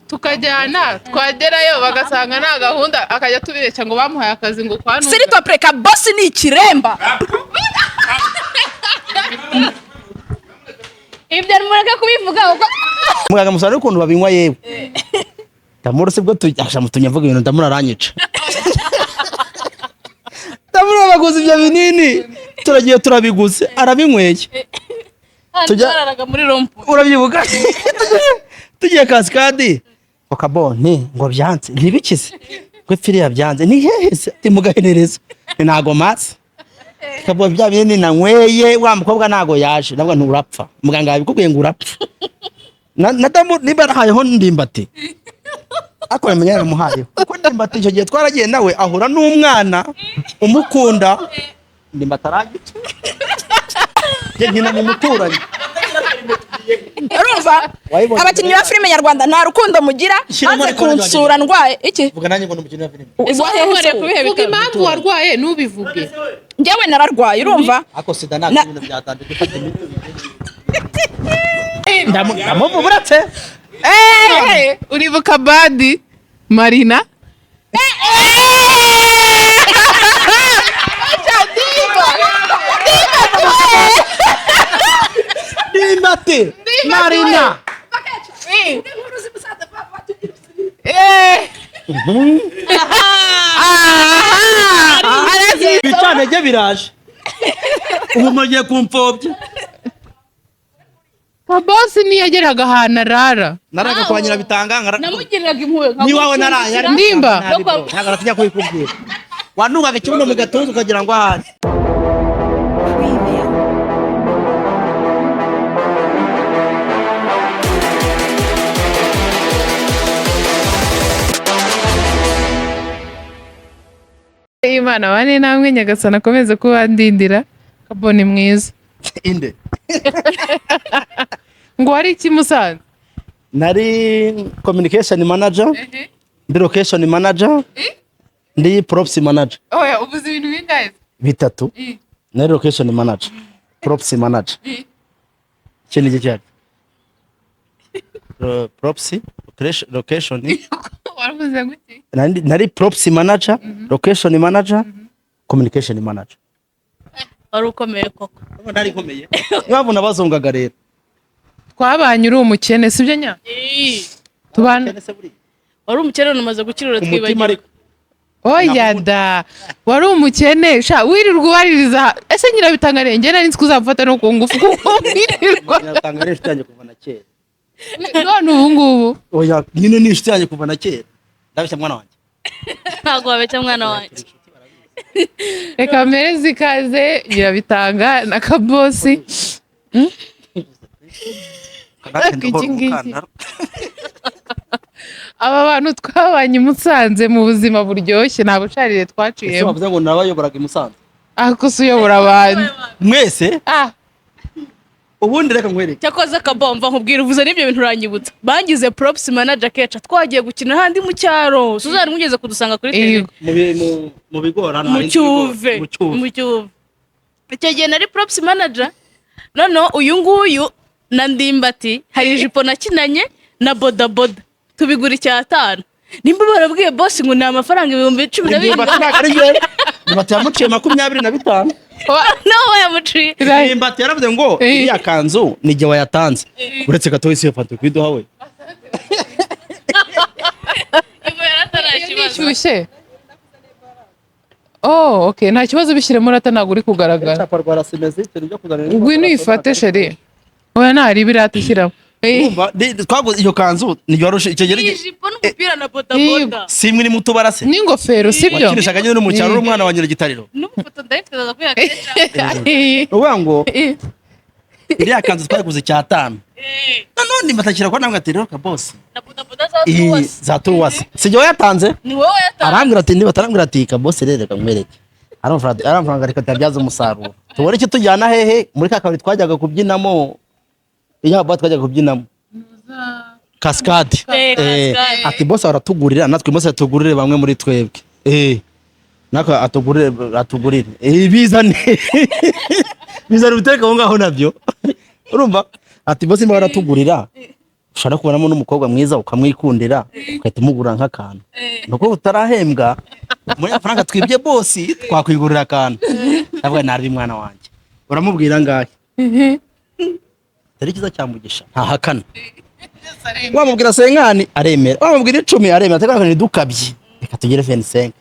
Tukajyana, twagerayo bagasanga nta gahunda, akajya tubireshya ngo bamuhaye akazi ngo kwa Ntuza. S'il te plaît, Kabosi ni ikiremba. Ibyo mureke kubivuga kuko Muganga musara ukuntu babinywa yewe. Ndamura se bwo tujya mutumye mvuga ibintu, ndamura aranyica. Ndamura baguze ibyo binini, turagiye turabiguze, arabinyweye. Twararaga muri rond-point. Urabyibuka tugiye Kasikadi, ngo kabone ngo byanze ntibikize, ngo ipfiriya byanze ni hehe se? Ati mugahenereza ntago matse kabo bya binini nanyweye, wa mukobwa ntago yaje, nabwo nturapfa, muganga yabikubwiye ngo urapfa. Na damu nimba yarahayeho Ndimbati, ariko yamenya yaramuhayeho, kuko Ndimbati icyo gihe twaragiye nawe ahura n'umwana umukunda, Ndimbati aragica, njye nkina mu muturanyi. Urumva? Wayibonye? Abakinnyi ba filime nyarwanda nta rukundo mugira. Shyiramo Hanze record. kunsura ndwaye iki? Vuga nanjye ngo ni umukinnyi wa filime. Wahehe se? Kubihe Vuga bitaro. impamvu warwaye, ntubivuge. Njyewe nararwaye, urumva? Ako sida ntabwo ibintu byatanze gufata imiti. Ndamuvuga uretse. Uribuka Badi Marina? Ndimbati Marina. Ibicantege biraje, ubu mugiye kumfobya. Kabosi ntiyageraga ahantu arara. Naraga kwa Nyirabitanga. Namugiriraga impuhwe. Niwawe naraye. Ndimba. Ntabwo aratinya kubikubwira, wanungaga ikibuno mu gatuza ukagira ngo ahari. Imana bane namwe, Nyagasana akomeze kubandindira. Kaboni mwiza. Inde? Ngo wari iki Musanze? Nari communication manager, ndi location manager, ndi props manager. Oya, uvuze ibintu bingahe? Bitatu. Nari location manager, props manager, ikindi gihe cyari props location. Waravuze ngo iki? Nari props manager, location manager, communication manager. Wari ukomeye koko. Nari nkomeye, niyo mpamvu nabazongaga rero. Twabanye uri umukene, sibyo nya tubana? Wari umukene, umaze gukira. Umutima. Uratwibagira. Ariko Oya da, wari umukene sha, wirirwa ubaririza. Ese Nyirabitanga, njye nari nzi ko uzamufata no ku ngufu kuko wirirwa. Nyirabitanga ari inshuti yanjye kuva na kera. None ubu ngubu? Oya nyine, ni inshuti yanjye kuva na kera. Ndabeshya mwana wanjye? Ntabwo wabeshya mwana wanjye. Reka mbere zikaze Nyirabitanga na Kabosi. Nanjye Iki ndahora ngiki. umukandara. Aba bantu twabanye i Musanze mu buzima buryoshye, nta bucarire Ese twaciyemo. wavuze ngo nabayoboraga i Musanze? Ariko si uyobora abantu? Mwese. Ah. Ubundi reka nkwereke. Cyakoze akabomva nkubwira, uvuze n'ibyo bintu uranyibutsa, bangize props manager keca twagiye gukina ahandi mu cyaro. Suzanne mwigeze kudusanga kuri tele. Yego. Mu bigora hano Mu hari inzu. Cyuve. Mu Cyuve. Mu Cyuve icyo gihe nari props manager, noneho uyu nguyu na Ndimbati hari ijipo nakinanye na bodaboda tubigura icyatanu, nimba barabwiye boss ngo ni amafaranga 12,000. Ndimbati ntabwo ari njyewe, Ndimbati yamuciye 25. Nawe yamuciye. Ndimbati yaravuze ngo iriya kanzu ni jye wayatanze, uretse gato wese iyo fanta kuyiduha we. Ivo yaratarakibazo. Nishyushye. Oh, okay, nta kibazo, bishyiremo urata, ntabwo uri kugaragara. Icyapa rwa simezite nibyo kuzanira. Ngwino uyifate chérie. Oya, ntari ibirata ishyiramo. Urumva, twaguze iyo kanzu ni jye warushe icyo gihe. Ijipo n'umupira na bodaboda. Si imwe iri mu tubara se? N'ingofero, sibyo? Wakinishaga nyine uri mu cyaro, uri umwana wa Nyiragitariro. N'ubufoto ndayifite, ndaza kuyakeca. Ni ukuvuga ngo iriya kanzu twayiguze icyatanu, none Ndimbati kwa namwe ati rero Kabosi Na bodaboda za iyi tuwasi. Za turuwasi si jye wayatanze. Ni wowe yatanze. Arambwira ati niba atarambwira ati Kabosi rero reka nkwereke, ari amafaranga, reka tuyabyaze umusaruro, tubone icyo tujyana hehe muri ka kabari twajyaga kubyinamo, iya boîte twajyaga kubyinamo, Kasikade. Kasikade. Ati bose baratugurira, natwe bose atugurire bamwe muri twebwe, natwe atugurire, atugurire, bizane bizane ubitereke aho ngaho nabyo. Urumva, ati bose niba baratugurira. Ushobora kubonamo n'umukobwa mwiza ukamwikundira, ugahita umugura nk'akantu. Nuko utarahembwa muri amafaranga twibye boss, twakwigurira akantu. Ndavuga nabi, mwana wanjye, uramubwira angahe? Dore icyiza cya Mugisha, ntahakana. Wamubwira cinquante aremera, wamubwira 10 aremera. Ategura ntidukabye, reka tugere 25.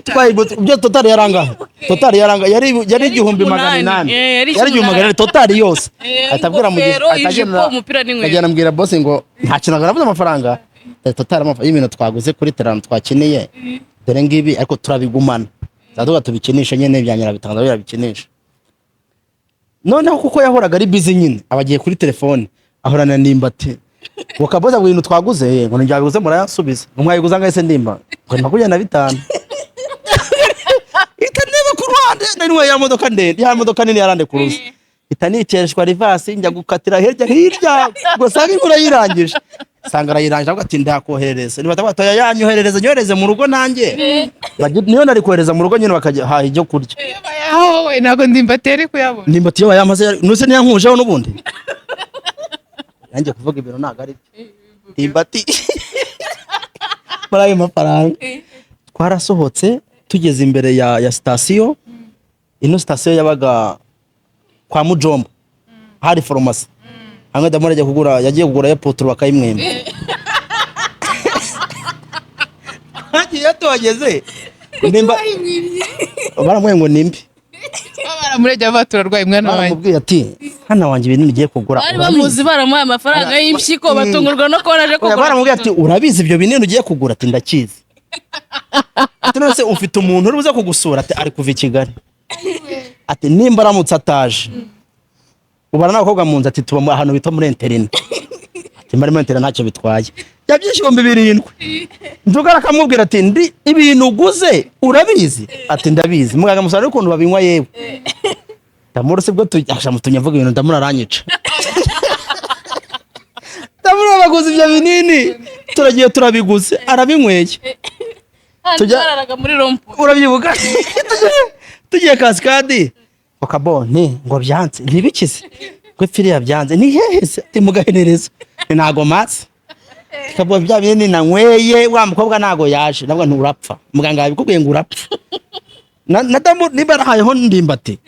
Twayiguze byo total yarangahe? Total yarangahe? Yari 1800. Yari Yari 1800 total yose. Ahita abwira Mugisha, ingofero, ahita ijipo, umupira n'inkweto. Agenda ambwira boss ngo nta kintu aravuze amafaranga. Dore total y'ibintu twaguze kuri terano twakeneye, dore ngibi, ariko turabigumana, tuba tubikinisha nyine bya nyirabitanga birabikinisha. Noneho kuko yahoraga ari busy nyine, aba agiye kuri telefone ahorana Ndimbati ngo kaboza ngo ibintu twaguze, ngo ntibyabiguze murayansubiza. Ngo mwayiguze angahe se Ndimba? Ngo ni 25. Ita ndeba ku ruhande, nari ntwaye ya modoka ndende, ya modoka nini yarande kuruza, ita nikereshwa reverse, njya gukatira hirya hirya ngo sanga inkuru yirangije, sanga arayirangije, avuga ati ndakoherereza. Niba atavuga ati oya, yanyoherereza, nyohereze mu rugo nanjye. Niyo nari kohereza mu rugo nyine bakajya haha ibyo kurya. Aho we ntabwo Ndimbati yari kuyabona. Ndimbati iyo bayamaze nuse ntiyankujeho n'ubundi. Yanjye kuvuga ibintu ntabwo ari byo. Ndimbati muri ayo mafaranga twarasohotse, tugeze imbere ya sitasiyo. Ino sitasiyo yabaga kwa Mujomba, hari farumasi hamwe Damari ajya kugura, yagiye kugura ya poturo bakayimwemba. Twagiye tuhageze, nimba baramubwiye ngo nimbi. Baramurebye bavuga turarwaye mwana wanjye. Baramubwiye ati hano wanjye ibintu ugiye kugura Bari urabizi?" bamuzi, baramuhaye amafaranga y'impyiko, batungurwa no kubona aje Oya, kugura. Baramubwiye ati urabizi ibyo binini ugiye kugura? Ati ndakizi. Ati none se ufite umuntu uri buze kugusura? Ati ari kuva i Kigali. Ati nimba aramutse ataje ubara n'abakobwa mu nzu? Ati tuba ahantu bita muri internat. Ati mbari muri internat ntacyo bitwaye. Yabyishyuye 7000. Njuga akamubwira ati ndi ibintu uguze urabizi? Ati ndabizi. Muganga musobanurira ukuntu babinywa. Yewe Ndamura sibwo tujya mutumye mvuga ibintu, Ndamura aranyica. Ndamura baguze ibyo binini, turagiye turabiguze, arabinyweye. Bararaga muri rond-point. Urabyibuka tugiye kasikadi ngo kaboni ngo byanze ntibikize, ngo ipfiriya byanze. Ni hehe se? Ati mugahenereza ntago matse kaboni bya binini nanyweye, wa mukobwa ntago yaje. Nabwo nturapfa, muganga yabikubwiye ngo urapfa. Na damu niba yarahayeho Ndimbati,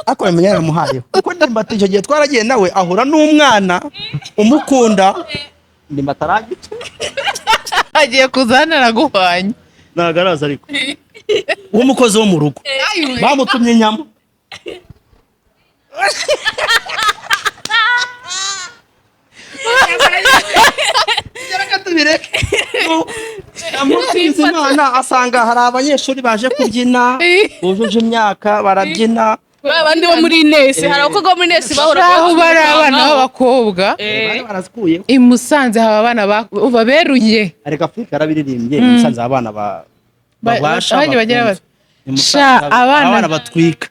ariko yamenya yaramuhayeho, kuko Ndimbati icyo gihe twaragiye nawe ahura n'umwana umukunda. Ndimbati aragica. Agiye kuza hano araguhwanya. Ntabwo araza, ariko w'umukozi wo mu rugo bamutumye inyama. Reka tubireke. Amusize Imana, asanga hari abanyeshuri baje kubyina bujuje imyaka, barabyina. Ba bandi bo muri Ines, hari abakobwa bo muri Ines bahora Aho bari abana b'abakobwa. Bari barazikuyeho. I Musanze haba abana baberuye. Ariko Afurika yarabiririmbye, i Musanze abana babasha bagiye bagira bakunze. bati, I Musanze Sha, abana batwika.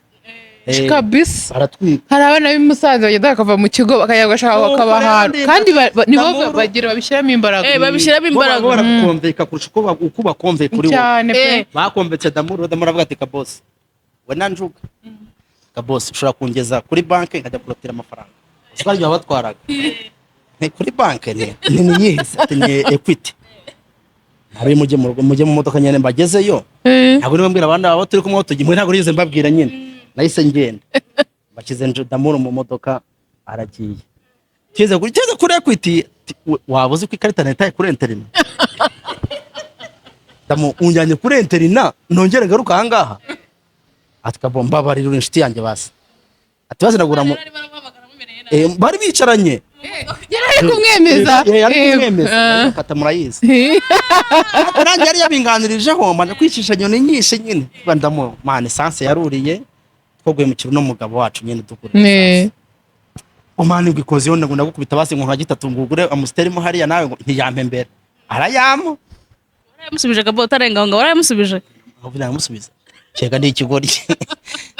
Kabisa. Baratwika. Hari abana b'i Musanze bagenda bakava mu kigo bakajya gashaka Nuko bakaba rero ahantu Ndimbati, kandi nibo Ndamuru. bagira babishyiramo imbaraga. Babishyiramo imbaraga. Bo barakukomveka kurusha uko bakomveka kuri wowe. Cyane pe. Bakombetse Damuru. Damuru aravuga ati kabosi we na Njuga, kabosi ushobora kungeza kuri banki nkajya kurotira amafaranga? Uzi ko aribyo babatwaraga. Ni kuri banki ni niyihe se? Ati ni Equity. Ntabe mujye mu rugo, mujye mu modoka nyine mbagezeyo. Ntabwo niba mbwira abandi abo turi kumwe aho tugiye, ntabwo nigeze mbabwira nyine, nahise ngenda bashyize Damuru mu modoka aragiye. Tugeze kuri Equity, ati, waba uzi ko ikarita nayitaye kuri internat? Damu unjyanye kuri internat nongere ngaruka ahangaha? Ati kabo mbabarira, uri inshuti yanjye basi. Ati basi nagura mu bari bicaranye. Yari ari kumwemeza. Yari kumwemeza. Kata murayizi. Ariko nanjye yari yabinganirijeho, mbanje kwicisha nyoni nyinshi nyine. Mba ndamu man essence yaruriye, twaguye mu kintu n'umugabo wacu nyine dukura essence. Umani ngo ikoze yo ngo ndagukubita basi ngo nka gitatu ngo ugure Amstel mo hariya, nawe ngo ntiyampembera arayampa. Warayamusubije kabo utarenga aho ngaho, warayamusubije? Aho namusubiza cyega ndi ikigori.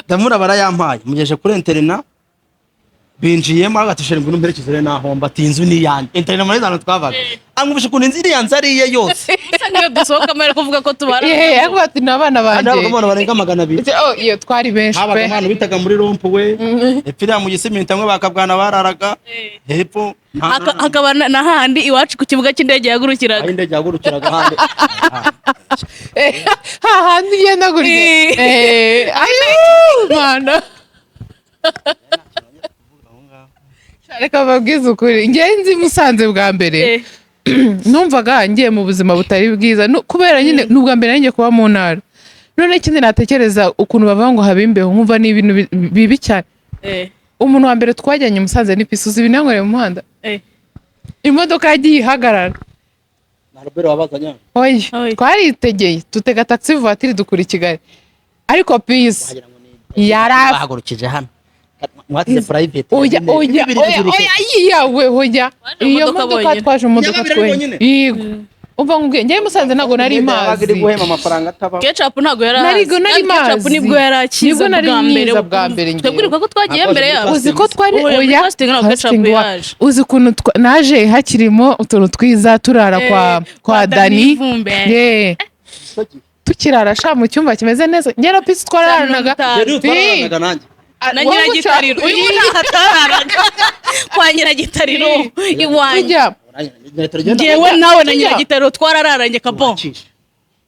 Ndamura barayampaye, mugejeje kuri internat. Binjiyemo agatisha ngo numperekeze rero nahomba, ati inzu ni iyanjye, internet muri zano twabaga, angubisha ukuntu inzu iriya nzu ari iye yose. Bisa nk'iyo dusohokamo ari kuvuga ko tubara. Yeee, ariko bati ni abana Kandi banjye. habagamo abantu barenga 200. Oh, iyo twari benshi Habaga pe. abantu bitaga muri rompuwe hepfo iriya mu Gisimenti, amwe bakabwana bararaga hepfo. Hakaba na handi iwacu ku kibuga cy'indege Aho yagurukiraga. indege yahagurukiraga handi. Hahandi ugenda gutya. Ayo mana, reka babwize ukuri, njye nzi Musanze bwa mbere, numvaga ngiye mu buzima butari bwiza. Kubera nyine ni ubwa mbere ngiye kuba mu ntara. None ikindi natekereza ukuntu bavuga ngo haba imbeho, nkumva ni ibintu bibi cyane. Umuntu wa mbere twajyanye i Musanze ni Pisi. Uzi ibintu yankoreye mu muhanda? Imodoka yagiye ihagarara. Na Robert wabazanya. Oya. Oya. Twaritegeye, tutega taxi voiture, dukura i Kigali, ariko Pisi Wagira ngo ni bahagurukije hano, mwatize private. Oya, oya, oya, oya, yiyawe, oya. Twaje mu Iyo modoka modoka bonyine. twaje mu modoka Nyamabere ari twenyine. Yego, umva nkubwiye, njyewe Musanze ntabwo nari Yabaga iri mazi. guhema amafaranga atabaho. Ketchup ntabwo yari Nari ahazi. nari Kandi Ketchup mazi. nibwo yari akiza Nibwo nari bwa mbere. nyiza bwa mbere njyewe. Twebwe ko twagiye Ntabwo mbere waje muri yabo. Uzi ko twari Oya, muri oya, casting ntabwo Ketchup casting yaje. Uzi ukuntu naje hakirimo utuntu twiza, turara kwa kwa Dani. Vumbe. Yeah. Tukirara sha mu cyumba kimeze neza, njye na Pisi twararanaga. Yari utwaranaga nanjye. Na Nyiragitariro. Uyu ntaho atararaga, kwa Nyiragitariro iwanjye. Tujya Njyewe nawe na Tujya. Nyiragitariro twarararanye kabo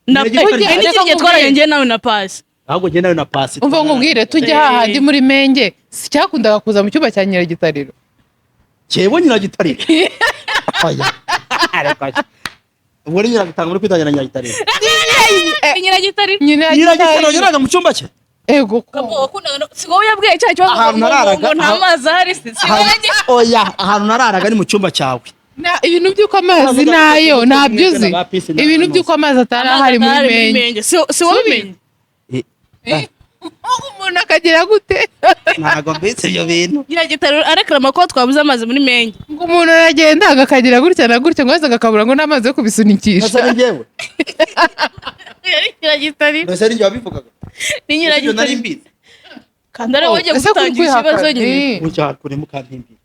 na Nyiragitariro. hari n'ikindi gihe twararanye njyewe nawe na Pasi. Ahubwo njye nawe na Pasi. Umva nkubwire, tujya hahandi muri Menge, si cyakundaga kuza mu cyumba cya Nyiragitariro? Cyewe Nyiragitariro, oya. Ariko ubwo ni Nyiragitanga uri kwitangira Nyiragitariro. Nyiragitariro. Nyiragitariro yaraga mu cyumba cye. Ego ko. Kabo wakundaga si wowe yabwiye cya kibazo Ahantu ngo nararaga, ngo nta mazi ahari, si wowe yagiye? Oya, ahantu nararaga ni mu cyumba cyawe. Ibintu by'uko amazi nayo ntabyo uzi, ibintu by'uko amazi atari ahari muri Atari Menge. Menge. Si wowe Subi. umenye. Umuntu akagira gute? Ntabwo mbitse ibyo bintu. Nyiragitariro arekarama ko twabuze amazi muri Menge. Ngo umuntu aragenda akagira gutya na gutya, ngo wese agakabura ngo n'amazi yo kubisunikisha. Mbese ni njyewe? Yari Nyiragitariro. Mbese ni njye wabivugaga? Ni Ibyo nari Nyiragitariro. mbizi. Kandi ari wowe ugiye Ese kuri gutangira ikibazo kwihakana? nyine. Mucyaro kure mukantimbira.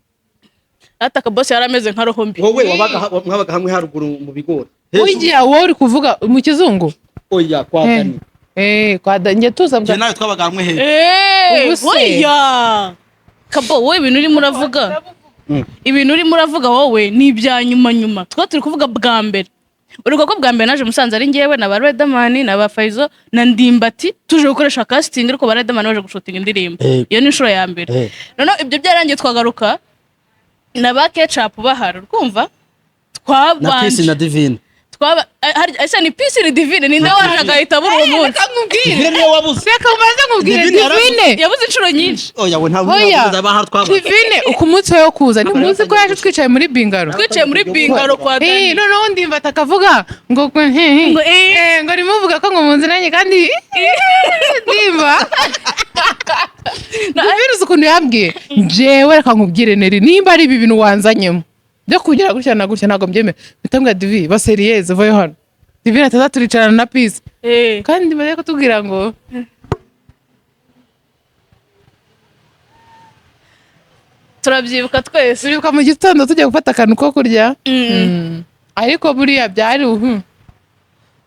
Ati akabosi yari ameze nka roho mbi. Wowe wabaga mwabaga hamwe haruguru mu bigori. Ujya wowe uri kuvuga mu kizungu? Oya, kwa Dani. Eh, kwa Dani njye tuza Njye bwa nawe twabaga hamwe hepfo. Ubu se? Oya kabo, wowe ibintu urimo uravuga, ibintu urimo uravuga wowe ni ibya nyuma nyuma. Twa turi kuvuga bwa mbere. Uribuka ko bwa mbere naje Musanze ari njyewe na ba Riderman na ba Faizo na Ndimbati, tuje gukoresha casting, ariko ba Riderman baje gushutinga indirimbo. Iyo ni inshuro ya mbere. Noneho ibyo byarangiye, twagaruka na ba Ketchup bahari, urumva? Na Peace Twabanje na Divine. Twaba ese ni Peace, ni Divine, ninde waje agahita abura uwo munsi? Reka nkubwire. Divine niwe wabuze. Reka mbanze nkubwire. Divine Divine. Yabuze inshuro nyinshi. Oya, we ntabwo Oya. wabuze abaha twabaga. Divine ku munsi we wo kuza, ntimuzi ko yaje twicaye muri bingaro? Twicaye muri bingaro kwa Dani. Noneho Ndimbati akavuga ngo Ngo, ngo rimuvuga ko ngo mu nzu nanjye kandi ndimba. Divine, uzi ukuntu yambwiye? Njyewe reka nkubwire Neri, nimba ari ibi bintu wanzanyemo byo kugira gutya na gutya, ntabwo mbyemera. Mpita mbwira Divi, ba sérieuse, vayo hano. Divine ataza turicarana na Peace. Kandi mbere yo kutubwira ngo Turabyibuka twese. Turibuka mu gitondo tujya gufata akantu ko kurya. Ariko buriya byari uhu.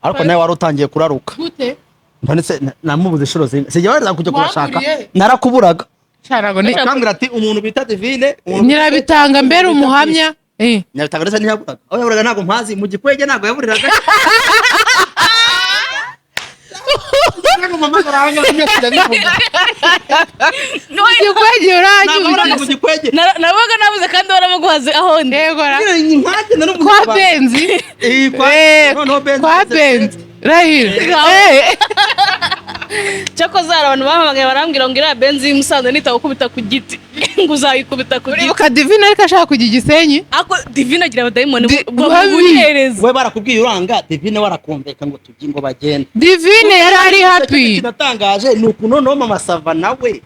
Ariko nawe wari utangiye kuraruka. Gute? None se namubuze inshuro zingahe? Sijya wenda kujya kubashaka. Wamburiye? Narakuburaga. Ntabwo ni Akambwira ati umuntu bita Divine, umuntu Nyirabitanga mbere bita umuhamya. Peace. Nyirabitanga ndetse ntiyaburaga. Aho yaburaga ntabwo mpazi, mu gikwege ntabwo yaburiraga. Ntabwo mpamagara aho ngaho byose ndabivuga. Igikwege Ntabwo yaburaga mu uranyumva? gikwege. Nabaga nabuze kandi waramuguhaze aho ndi. Yego ra. Nyine mpagenda no mu Kwa gikwege. Benzi. Kwa noneho Benzi. Kwa Benzi rahira. Cyakoze hari abantu bahamagaye barambwira ngo iriya benzi y'i Musanze nitagukubita ku giti ngo uzayikubita ku giti. Uribuka Divine ariko ashaka kujya i Gisenyi? Ako Divine agira abadayimoni Babi. bamuhereza. We barakubwiye uranga, Divine warakumveka ngo tujye ngo bagende. Divine yari ari happy. Kinatangaje ni ukuntu noneho Mama Sava nawe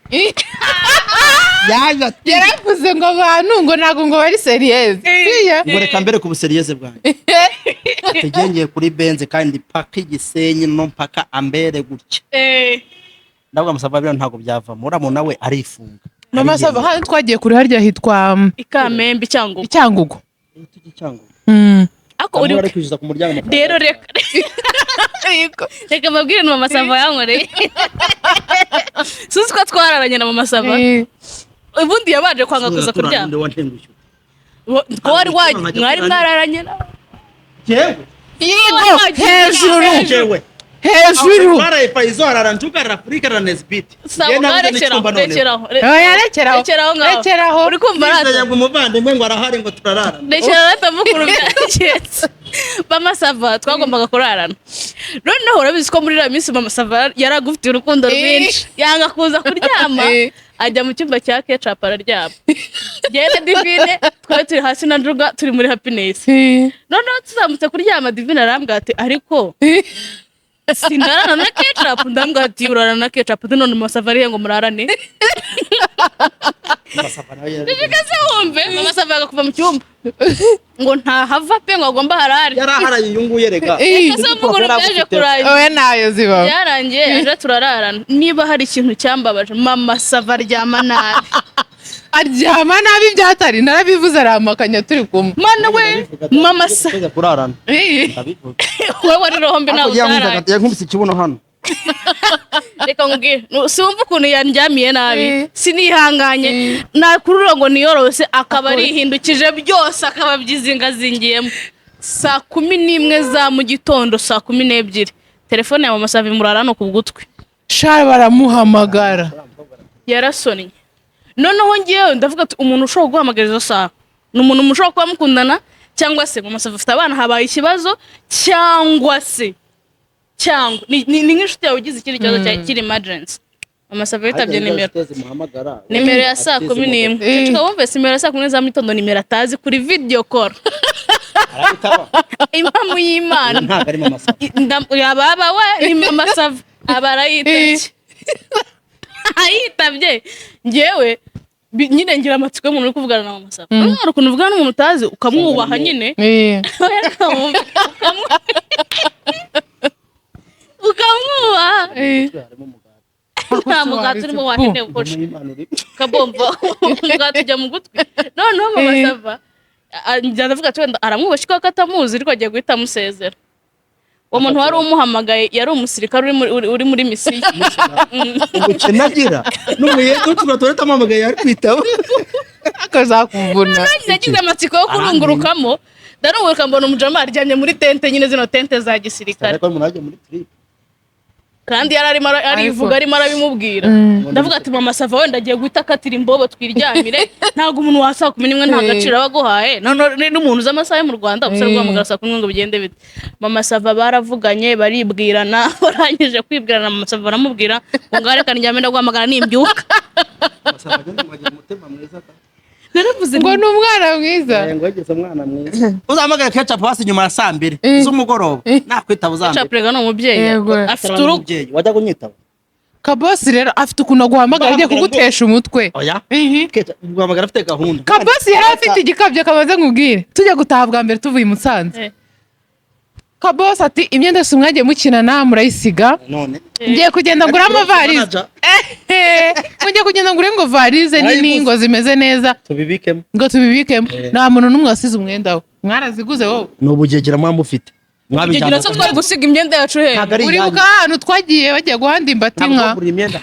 yaje ati Yaravuze ngo abantu ngo ntabwo ngo bari sérieuse. Siya? Ngo reka mbere ku busérieuse bwanjye, tugengeye kuri Benzi kandi paka Igisenyi no mpaka ambere gutya. Ndavuga Musava, biriya ntabwo byavamo, uriya muntu nawe arifunga. Mama Sava, hano twagiye kure, harya hitwa I Kamembe, Cyangugu. I Cyangugu. Tujye Cyangugu. Ako uri Bamwe bari kwishyuza ku muryango amafaranga. Rero reka mbabwire ni Mama Sava yankoreye. Suzi ko twararanye na Mama Sava? Ubundi yabanje kwanga kuza kuryama. Nde wantengushye? Ko wari mwari mwararanye nawe. Jewe. Yego, hejuru. Jewe. Hejuru. Twaraye Paizo, arara Njuga, arara Afurika, arara Nesbit. Sawa, rekeraho, rekeraho. Oya, rekeraho. Rekeraho ngaho. Rekeraho. Uri kumva rata? Ngo umuvandimwe ngo arahari, ngo turarara. Rekera rata, mukuru, byagenze. Mama Sava twagombaga kurarana. Noneho urabizi ko muri iriya minsi Mama Sava yaragufitiye urukundo rwinshi, yanga kuza kuryama, ajya mu cyumba cya Kecapu araryama. Njyewe na Divine twari turi hasi na Njuga, turi muri happiness. Noneho tuzamutse kuryama, Divine arambwira ati: "Ariko sindarana na Kecapu?" Ndambwira ati: "Urarana na Kecapu." None Mama Sava arihe ngo murarane? Reka se wumve, Mama Sava yanga kuva mu cyumba, ngo ntahava pe, ngo agomba harare. Yaraharaye uyu nguyu erega. Reka se wumve ukuntu byaje kurangira. Oya, nayo zibaho. Byarangiye ejo turararana. Niba hari ikintu cyambabaje, Mama Sava aryama nabi. Aryama nabi byatari, narabivuze arampakanya turi kumwe. Mana we, Mama Sava. Tujya kurarana. Ndabivuga. Wowe wari rohombe nawe utaraye. Yankubise ikibuno hano. Reka nkubwire, siwumva ukuntu yandyamiye nabi. Sinihanganye, nakurura ngo niyorose, akaba arihindukije byose, akaba abyizingazingiyemo. Saa 11 za mu gitondo, saa 12, telefone ya Mama Sava imurara hano ku gutwi. Shara, baramuhamagara. Yarasonnye. Noneho ngewe ndavuga ati: "Umuntu ushobora guhamagara izo saha ni umuntu mushobora kuba mukundana, cyangwa se Mama Sava afite abana habaye ikibazo, cyangwa se cyangwa ni nk'inshuti yawe ugize ikindi kibazo cya kiri emergency." Mama Sava yitabye nimero ya saa 11. Ceceka wumve, nimero ya saa 10 za mu gitondo, nimero atazi, kuri video call. Arabitaba. Impamvu y'Imana. Ntabwo ari Mama Sava. Yababa we, ni Mama Sava, aba arayitabye. Ayitabye, ngewe nyine ngira amatsiko y'umuntu uri kuvugana na Mama Sava. Urabona hari ukuntu uvugana n'umuntu utazi ukamwubaha nyine. Ukamwubaha. Harimo umugati. Nta mugati urimo, wakeneye gukoresha. Imana uri. Kabombo, umugati ujya mu gutwi. Noneho Mama Sava njya ndavuga ati: "Wenda aramwubashye kuko atamuzi, ariko agiye guhita amusezera." Uwo muntu wari umuhamagaye yari umusirikare uri muri misiyo. Ubukene agira n'umuyede utura tuba amuhamagaye yari kwitaba. Akazakuvuna. Nagize amatsiko yo kurungurukamo, ndarunguruka, mbona umujama aryamye muri tente nyine, zino tente za gisirikare. Ariko umuntu ajya muri trip. Kandi yari arimo arivuga, arimo arabimubwira. Ndavuga ati: "Mama Sava wenda agiye guhita akatira imbobo twiryamire." Ntabwo umuntu wa saa 11 nta gaciro aba aguhaye. None n'umuntu uzi amasaha yo mu Rwanda umusore guhamagara saa 10 ngo bigende bite? Mama Sava baravuganye, baribwirana. Barangije kwibwirana, Mama Sava baramubwira ngo: "Ngaho reka ndyame, ndaguhamagara nimbyuka." Basaba agenda ngo agira umutima mwiza da. Naravuze. Ngo ni umwana mwiza. Ngo yageze umwana mwiza. Uzahamagara Ketchup hasi nyuma ya saa 2 z'umugoroba, nakwitaba uzambere. Chaprega ni umubyeyi. Yego. Afite urugo. Umubyeyi wajya kunyitaba. Kabosi rero afite ukuntu aguhamagara agiye kugutesha umutwe. Oya. Ihi. Ketchup guhamagara afite gahunda. Kabosi yari afite igikabyo. Kabaze nkubwire, tujya gutaha bwa mbere tuvuye i Musanze, Kabosi ati: "Imyenda yose mwagiye mukinana murayisiga." None "Ngiye kugenda ngure amavarize." Manager. Ehe, ngiye kugenda ngure ngo varize nini, Narayiguze. ngo zimeze neza, tubibikemo. Ngo tubibikemo. Eh. Nta muntu n'umwe wasize umwenda we. Mwaraziguze wowe. Ni ubugegera muba mufite. Icyo se twari gusiga imyenda yacu he? Ntabwo ari Uribuka iyanyu. ahantu twagiye bagiye guhanda imbati Ntabwo nka twaguriye imyenda.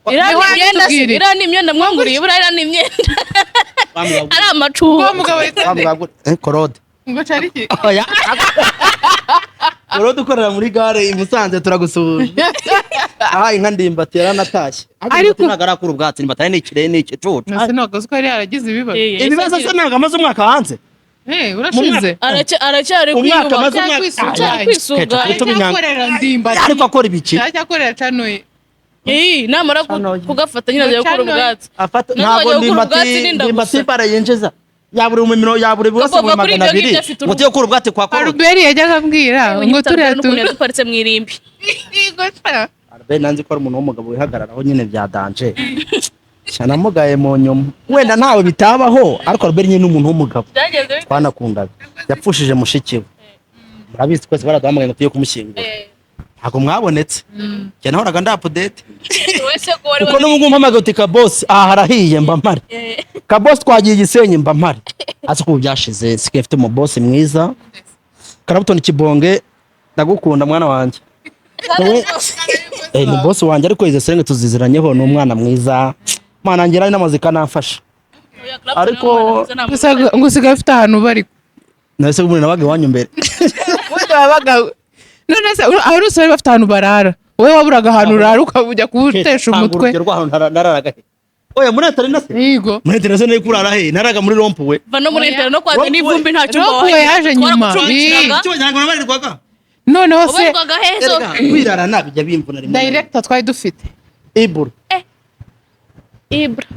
Iriya ni Niho imyenda se? yatubwiriye. Iriya ni imyenda mwanguriye? Buriya iriya ni imyenda, ari amacuho. Wa mugabo witwa Korode. Ngo cari iki? Oya, Korode ukorera muri gare i Musanze, turagusuhuje. Ahaye inka Ndimbati yaranatashye. Ariko ntabwo arakura ubwatsi. Ndimbati ni ikirere, ni igicucu. Nase ntabwo ko yari yaragize ibibazo. Ibibazo se ntabwo amaze umwaka hanze? Eh, urashize. Aracyari Umwaka amaze kwiyubaka. umwaka. Kwisuganya. Kwisuganya. Gutuma inyanga- Aracyakorera Ndimbati. Ariko akora ibiki? Aracyakorera canuye. Iyi namara kugafata nyine azajya gukura Cano. ubwatsi. Afata None ntabwo wajya gukura Ndimbati ubwatsi n'inda Ndimbati gusa. bara yinjiza yaburi mu miro yaburi bose Kagomba mu kuri magana ibyo abiri ngibyo afite ngo urugo. tuye gukura ubwatsi kwa Korode. Albert yajyaga ambwira ngo turiya n'ukuntu tu yaduparitse mu irimbi. Yego sha. Albert nanzi ko ari umuntu w'umugabo wihagararaho nyine bya danger. Cyanamugaye mu nyuma, wenda ntawe bitabaho, ariko Albert nyine ni umuntu w'umugabo. Byagenze bite? Twanakundaga. Yapfushije mushiki we, murabizi twese, baraduhamagaye ngo tujye kumushyingura. Ntabwo mwabonetse. Njye nahoraga ndi update. Wese ko wari Kuko n'ubu ngubu mpamagaye uti: "Kabosi, aha harahiye," mba mpari. "Kabosi, twagiye Igisenyi," mba mpari. Ariko ubu byashize, sigaye mfite umubosi mwiza, Karabutoni Kibonge. Ndagukunda, mwana wanjye. Wowe ni bosi wanjye, ariko izo senge tuziziranyeho, ni umwana mwiza. Mwana ngira n'amazi kanamfasha. Gusa ngo usigaye ufite ahantu bari. Nahise umuntu nabaga iwanyu mbere. Ubundi wabaga none se ahantu hose bari bafite ahantu barara, wowe waburaga ahantu urara, ukajya kuwutesha Tanga umutwe. urugero rw'ahantu nararaga he? Oya, muri internat se? Yego. Muri internat se nari kurara he? Naraga muri rond-point. Va no muri internat no kwa Rond-point. n'ivumbi, nta cyumba. Rond-point yaje nyuma. Twaragucumbikiraga. Icyo ntabwo nabarirwaga. Noneho se Ubarirwaga hezo? Erega kwirarana bijya bimvuna rimwe na rimwe. Director twari dufite. Ibura. Ibra.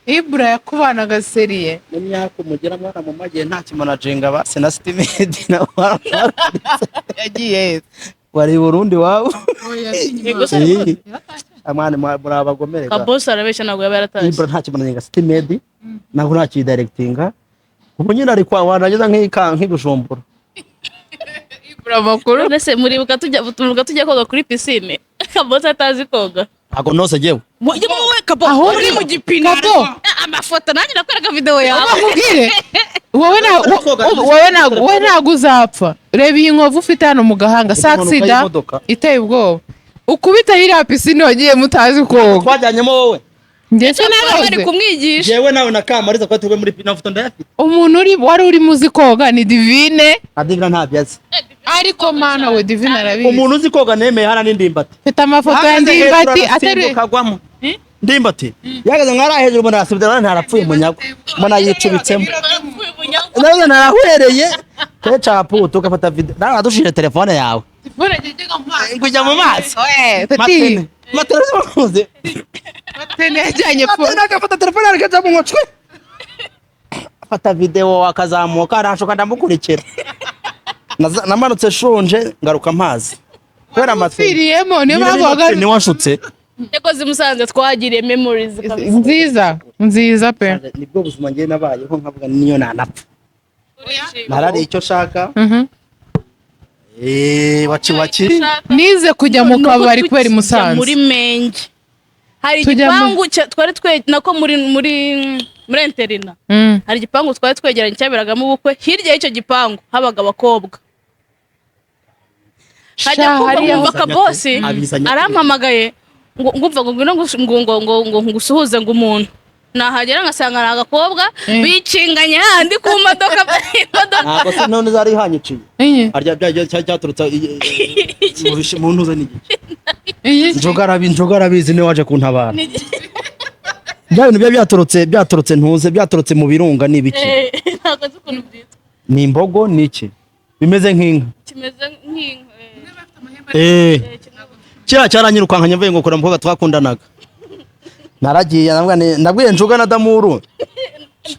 Ibura yakubanaga sérieux. Mu myaka umugera mwana mu magiye nta kimanajenga ba se na sitimedi na Yagiye he? Wari i Burundi wabo. Yego se. Amwana muri abagomere. Kabosi arabeshya, ntabwo yaba yaratashye. Ibura nta kimanajenga sitimedi ntabwo nta kidirectinga. Ubu nyine ari kwa wanageza nk'ika nk'ibujumbura. Ibura amakuru. None se muribuka tujya koga kuri piscine, Kabosi atazi koga? Ntabwo nose jewe. Wowe Kabo, Aho uri mu gipine. Kabo. Amafoto nanjye nakwereka video yawe. Bakubwire, wowe ntabwo uzapfa. Reba iyi nkovu ufite hano mu gahanga. Impanuka Saksida y'imodoka. iteye ubwoba, ukubita iriya piscine wagiye mutazi koga. Twajyanyemo wowe. Ndetse bari naroze. kumwigisha. Jewe nawe na Kamariza twari turi muri nafoto ndayafite. Umuntu uri wari urimo uzi koga ni Divine. Adivina ntabyo azi. Ariko mana we, Divine arabizi. Umuntu uzi koga nemeye hano ni Ndimbati. Mfite amafoto ya Ndimbati ateruye. Agwamo. Ndimbati yahagaze nk'ari hejuru, mbona arasibira, ntarapfuye munyago, mbona yicubitsemo, nawe narahwereye kecapu tugafata video nawe wadushije telefone yawe kujya mu mazi. Tati. Matene matene zibakunze. Matene yajyanye phone. Matene agafata telefone akajya mu mutwe, afata video, akazamuka arashuka, ndamukurikira. Namanutse shonje, ngaruka amazi kubera matene. Upfiriyemo, niyo mpamvu wagarutse. Ni wanshutse. Yakoze i Musanze, twagiriye memories kabisa. Nziza nziza pe. Nibwo buzima njye nabayeho, nkavuga niyo nanapfa narari icyo nshaka. Waci waci. Nize kujya mu Nuko kabari kubera i tujya Musanze. Muri menge hari Tujya igipangu twari twe nako muri internat. Hari igipangu twari twegeranye cyaberagamo ubukwe. Hirya y'icyo gipangu habaga abakobwa. Hajya Sha, kumva hariya nkumva Kabosi Abizanye. arampamagaye ngo ngumva ngo ngwino ngo ngusuhuze, ngo umuntu nahagera ngasanga ni agakobwa bicinganye handi ku modoka, imodoka. Ntabwo se none zari hanyiciye? Iyi. Arya bya cyaturutse mu ntuze n'igice. Iyi. Njoga arabizi, niwe waje kuntabara. Bya bintu biba byaturutse ntuze, byaturutse mu birunga ni ibiki? Ntabwo nzi ukuntu byitwa. Ni imbogo, ni iki bimeze nk'inka? Kimeze nk'inka. Kiriya cyaranyirukankanye mvuye ngo kure mukobwa twakundanaga. Naragiye ndavuga nabwiye Njuga na Damuru.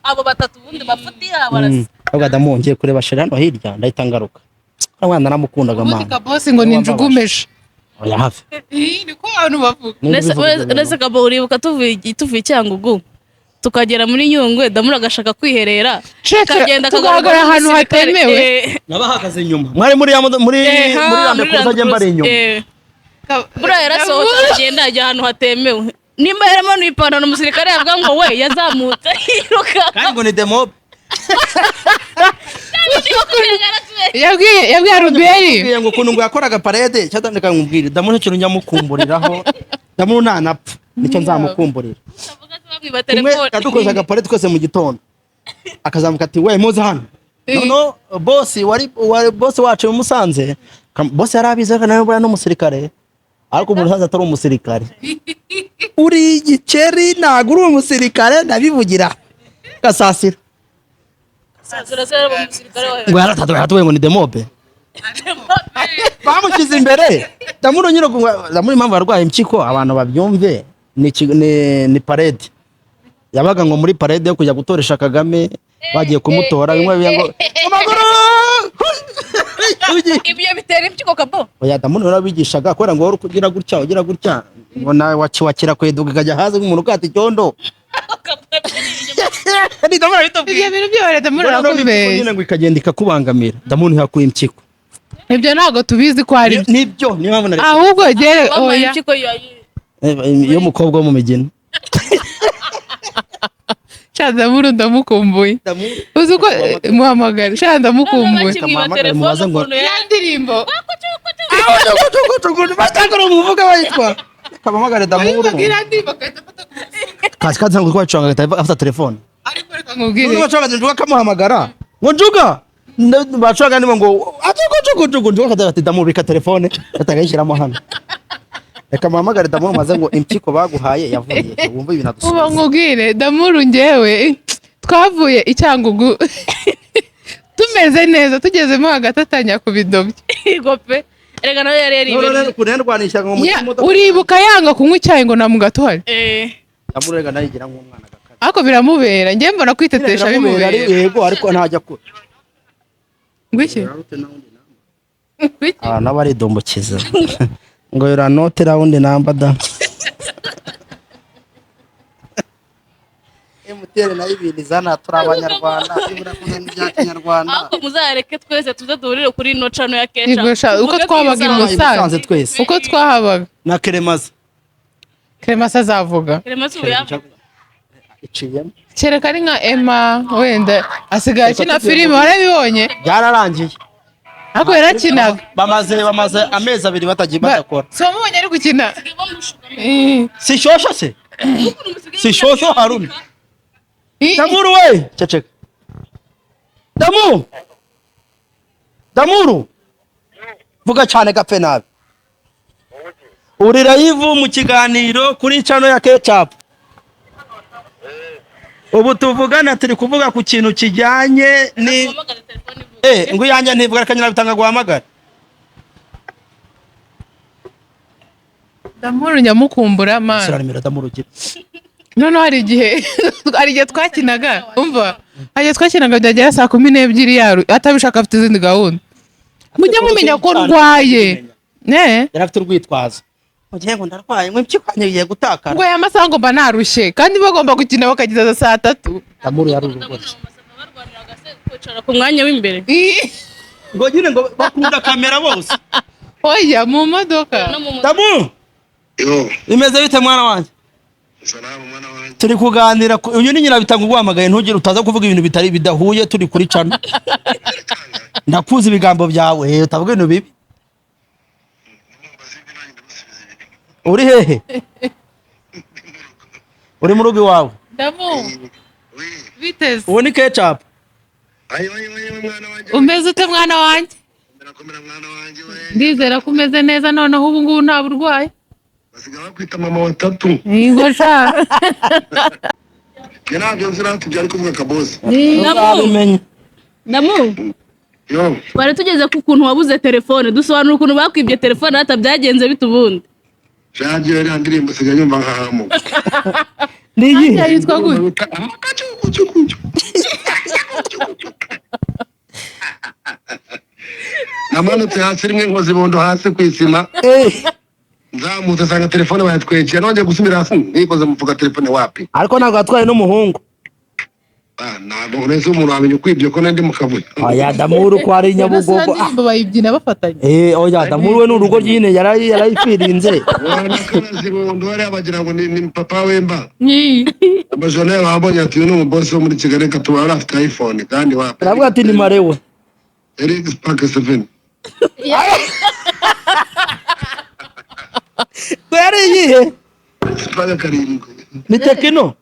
Abo batatu ubundi mafuti yabo arasa. Ndavuga: "Damu, ngiye kureba chérie hano hirya, ndahita ngaruka." Uriya mwana naramukundaga. Ubundi Mana. Kabosi ngo ni njugumeje. Oya, hafi. Iyi niko abantu bavuga. Nese Kabo, uribuka tuvuye i Cyangugu tukagera muri Nyungwe, Damura agashaka kwiherera, Cece, akagenda tugahagarara ahantu n'umusirikare. hatemewe. Nabahagaze inyuma, mwari muri ya muri Land Cruiser, njye mbari inyuma. Buriya yarasohotse aragenda ajya ahantu hatemewe. Nimba yaramanuye ipantaro, umusirikare yavuga ngo we yazamutse yiruka. Kandi ngo ni demob. Yabwiye Ruberi. Yabwiye ngo ukuntu ngo yakoraga parade cyatandika. Nkubwire, Damu, nicyo kintu nyamukumburiraho. Damu nanapfa nicyo nzamukumburira. Bamwiba Kumwe telefone. yadukoreshaga parade twese mu gitondo, akazamuka ati: "We, muze hano." Noneho bosi wari bosi wacu i Musanze, bosi yari abizi, ariko nawe buriya n'umusirikare, ariko mu Musanze atari umusirikare. Uri igikeri, ntabwo uri umusirikare, ndabivugira Gasasira. Ngo yaratatuye ngo ni demobe bamushyize imbere. Damuru nyine, Damuru impamvu yarwaye impyiko, abantu babyumve, ni parade yabaga ngo muri parade yo kujya gutoresha Kagame, bagiye kumutora, bimwe bivuga ngo amaguru. Ibyo bitera impyiko, Kabo? Oya, Damuru yarabigishaga kubera ngo wari ugira gutya, ugira gutya, ngo nawe wakiwakira kweduka ikajya hasi nk'umuntu ukata icyondo. Ni Damuru abitubwiye. Ibyo bintu byose Damuru Noneho impyiko arakubeshya. nyine ngo ikagenda ikakubangamira. Damuru ntiyakuye impyiko. Ibyo ntabwo tubizi ko ari byo. Nibyo, niyo mpamvu nari Ahubwo gere Wampaye oya. impyiko Iyo mukobwa wo mu migina. Sha, Damuru ndamukumbuye. Uzi uko muhamagara? Sha, ndamukumbuye. Bakimwiba Kamuhamagare telefone mubaze ngo- ukuntu Ya ndirimbo. Batangura umuvuga bayitwa kamuhamagare Damuru. Iriya ndirimbo agahita afata Kasi kandi ntabwo twacuranga agahita afata telefone. Ariko reka nkubwire. Nubwo bacuranga Njuga akamuhamagara ngo Njuga, bacuranga niba ngo ajugu jugu Njuga akajya ati: "Damuru, bika telefone," ahita akayishyiramo hano. Reka muhamagare Damuru maze ngo impyiko baguhaye yavuye, wumve ibintu Uba adusubiza. Nkubwire, Damuru, njyewe twavuye i Cyangugu tumeze neza, tugezemo hagati atangira kubidobya. Yego pe, erega nawe yari None yaribereye. ukuntu yarwanishaga ngo mu modoka. Uribuka yanga kunywa icyayi ngo nta mugati uhari? Eh. Damuru rega nayigira nk'umwana gakara. Ariko biramubera, njye mbona kwitetesha Biramubera, bimubera. Yego, ariko ntajya kure. Ngwiki? Ngwiki? Abantu baridombokiza ngo yura note round number da MTN nayo ibintu izana, turi abanyarwanda ibura kuzana ibya kinyarwanda. Ariko muzareke twese tuze duhurire kuri ino channel ya Kesha. Yego sha, uko twabaga i Musanze Musanze twese. Uko twahabaga. Na Keremaza. Clemence azavuga. Clemence ubu yavuga. Iciyemo. Kereka ari nka Emma wenda, asigaye akina filime, warabibonye? Byararangiye. Ariko yarakinaga. Bamaze amezi 2 batagiye badakora. Si wamubonye ari gukina? Eh. Si shosho se, si shosho Haruna. Eh. Damuru we, ceceka Damu, Damuru vuga cyane gapfe nabi. Uri live mu kiganiro kuri channel ya Ketchup. Ubu tuvugana turi kuvuga ku kintu kijyanye ni Uhamagare telefone ivuga. Eh, ngo iyanjye ntivuga, reka nyirabitanga guhamagara. Damuru nyamukumbura man. Sura nimero Damuru ugira. Noneho hari igihe twakinaga, umva, hari igihe twakinaga byagera saa 12 yaru atabishaka, afite izindi gahunda. Mujye mumenya ko ndwaye ne. Yari afite urwitwazo mu gihe ngo ndarwaye, ngo impyiko yanjye igiye gutakara. Ngo aya masaha ngo mba narushye, kandi bagomba gukina bakageza za saa 3. Damuru yari urugoryi. Barwaniraga se kwicara ku mwanya w'imbere? Ngo nyine ngo bakunda kamera bose. Oya, mu modoka. No mu Damu. Yo, Bimeze bite mwana wanjye? Salamu mwana wanjye. Turi kuganira uyu ni nyirabitanga uguhamagaye, ntugire utaza kuvuga ibintu bitari bidahuye, turi kuri channel. Ndakuzi ibigambo byawe, utavuga ibintu bibi. Nimumbaze ibi nanjye ndamusubiza ibi. Uri hehe? Uri mu rugo iwawe? Damu. Oui. Biteze. Uwo ni Ketchup. Ayo ayo ayo mwana wanjye. Umeze ute mwana wanjye? Komera komera mwana wanjye we. Ndizera ko umeze neza noneho ubu ngubu nta burwayi. Basigaye bakwita mama watatu. Yego sha. Njye ntabyo nzi natwe ibyo ari kuvuga kabosi. Uzabimenya. Damu. Yo, Twari tugeze ku kuntu wabuze telefone, dusobanura ukuntu bakwibye telefone, hata byagenze bite ubundi? Shaje iriya ndirimbo sigaye nyumva nkahamuka. Ni iyihe? Yitwa gute? Akacukucukucu. Namanutse hasi rimwe nkoze ibondo hasi ku isima. Nzamutse nsanga telefone bayatwekeye, nongeye gusubira hasi nikoze mu mufuka, telefone wapi. Ariko ntabwo yatwaye n'umuhungu. Ah, ntabwo uretse umuntu wamenya ukwibye ko nandi mu kavuyo. Oya, Damuru ko ari Nyabugogo, ah. Indirimbo bayibyina bafatanye. Eh, oya, Damuru we ni urugo nyine yarayifirinze. Zibondo hariya bagira ngo ni papa wemba. Amajana yawe wabonye ati uyu ni umubosi wo muri Kigali, reka tubare afite iPhone kandi wapi. Aravuga ati ni marewe. Eric Spark 7. Ngo yari iyihe? Spark 7. Ni Tecno.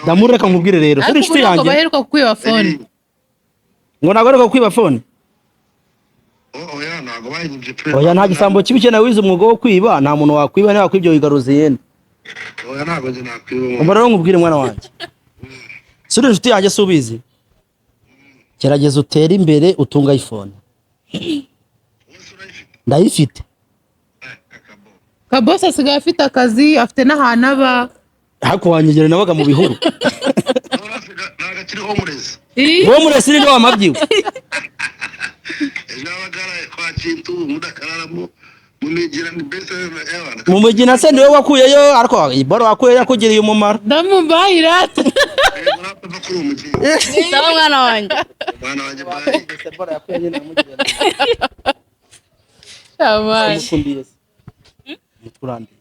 Damuru, reka nkubwire rero, turi Ariko ubu inshuti ntabwo yanjye. baheruka kukwiba phone. Ngo ntabwo ariko kwiba phone. Oya, ntabwo bayinyibye pe. Oya, nta gisambo kibi cyane wize umwuga wo kwiba, nta muntu wakwiba, niba wakwibye wigaruza iyindi. Oya, ntabwo njye nakwiba. Umva rero nkubwire mwana wanjye, si uri inshuti yanjye si ubizi? Gerageza utere imbere utunga iPhone. Ndayifite. Kabosi asigaye afite akazi, afite n'ahantu aba. Ariko wanyegera nabaga mu bihuru. Ntabwo akiri homeless. Wowe muresi ni wamabyiwe. Ejo yabaga yaraye kwa Kintu mudakararamo mumigira ni mbese y'abantu. Mu mugina se niwe wakuyeyo, ariko iboro wakuyeyo yakugiriye umumaro. Ndamubayirata. Yego, urapfa kuri uwo mukino. Sawa mwana wanjye. Mwana wanjye, bye. Shabaye.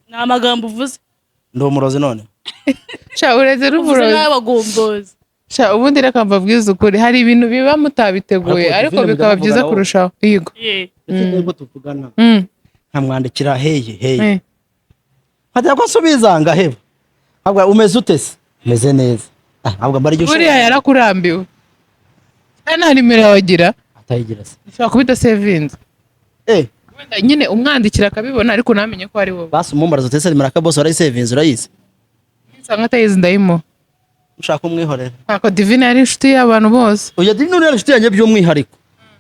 Ni amagambo uvuze. Ndi umurozi none? Sha, ureze Uvuze n'uburozi. nk'abagombozi. Sha, ubundi reka mbabwize ukuri, hari ibintu biba mutabiteguye, Ariko ariko Divine bikaba mujya byiza muvugana. kurushaho. Yego. Ndetse nubwo tuvugana, nkamwandikira "Hey, hey", nkajya ko asubiza ngaheba. Ntabwo "Umeze ute se?" "Meze neza." Ah, ntabwo mbara igihe. Buriya yarakurambiwe kandi nta nimero yawe agira. Atayigira se? Ushobora kuba idasevinze. Wenda nyine umwandikira akabibona, ariko ntamenye ko ari wowe. Basi umumbaraza utese nimero ka boss, warayisevinze, urayizi. Nsanga atayizi, ndayimuha. Ushaka umwihorera. Ntako Divine yari inshuti y'abantu bose. Oya, Divine uriya inshuti yanjye by'umwihariko,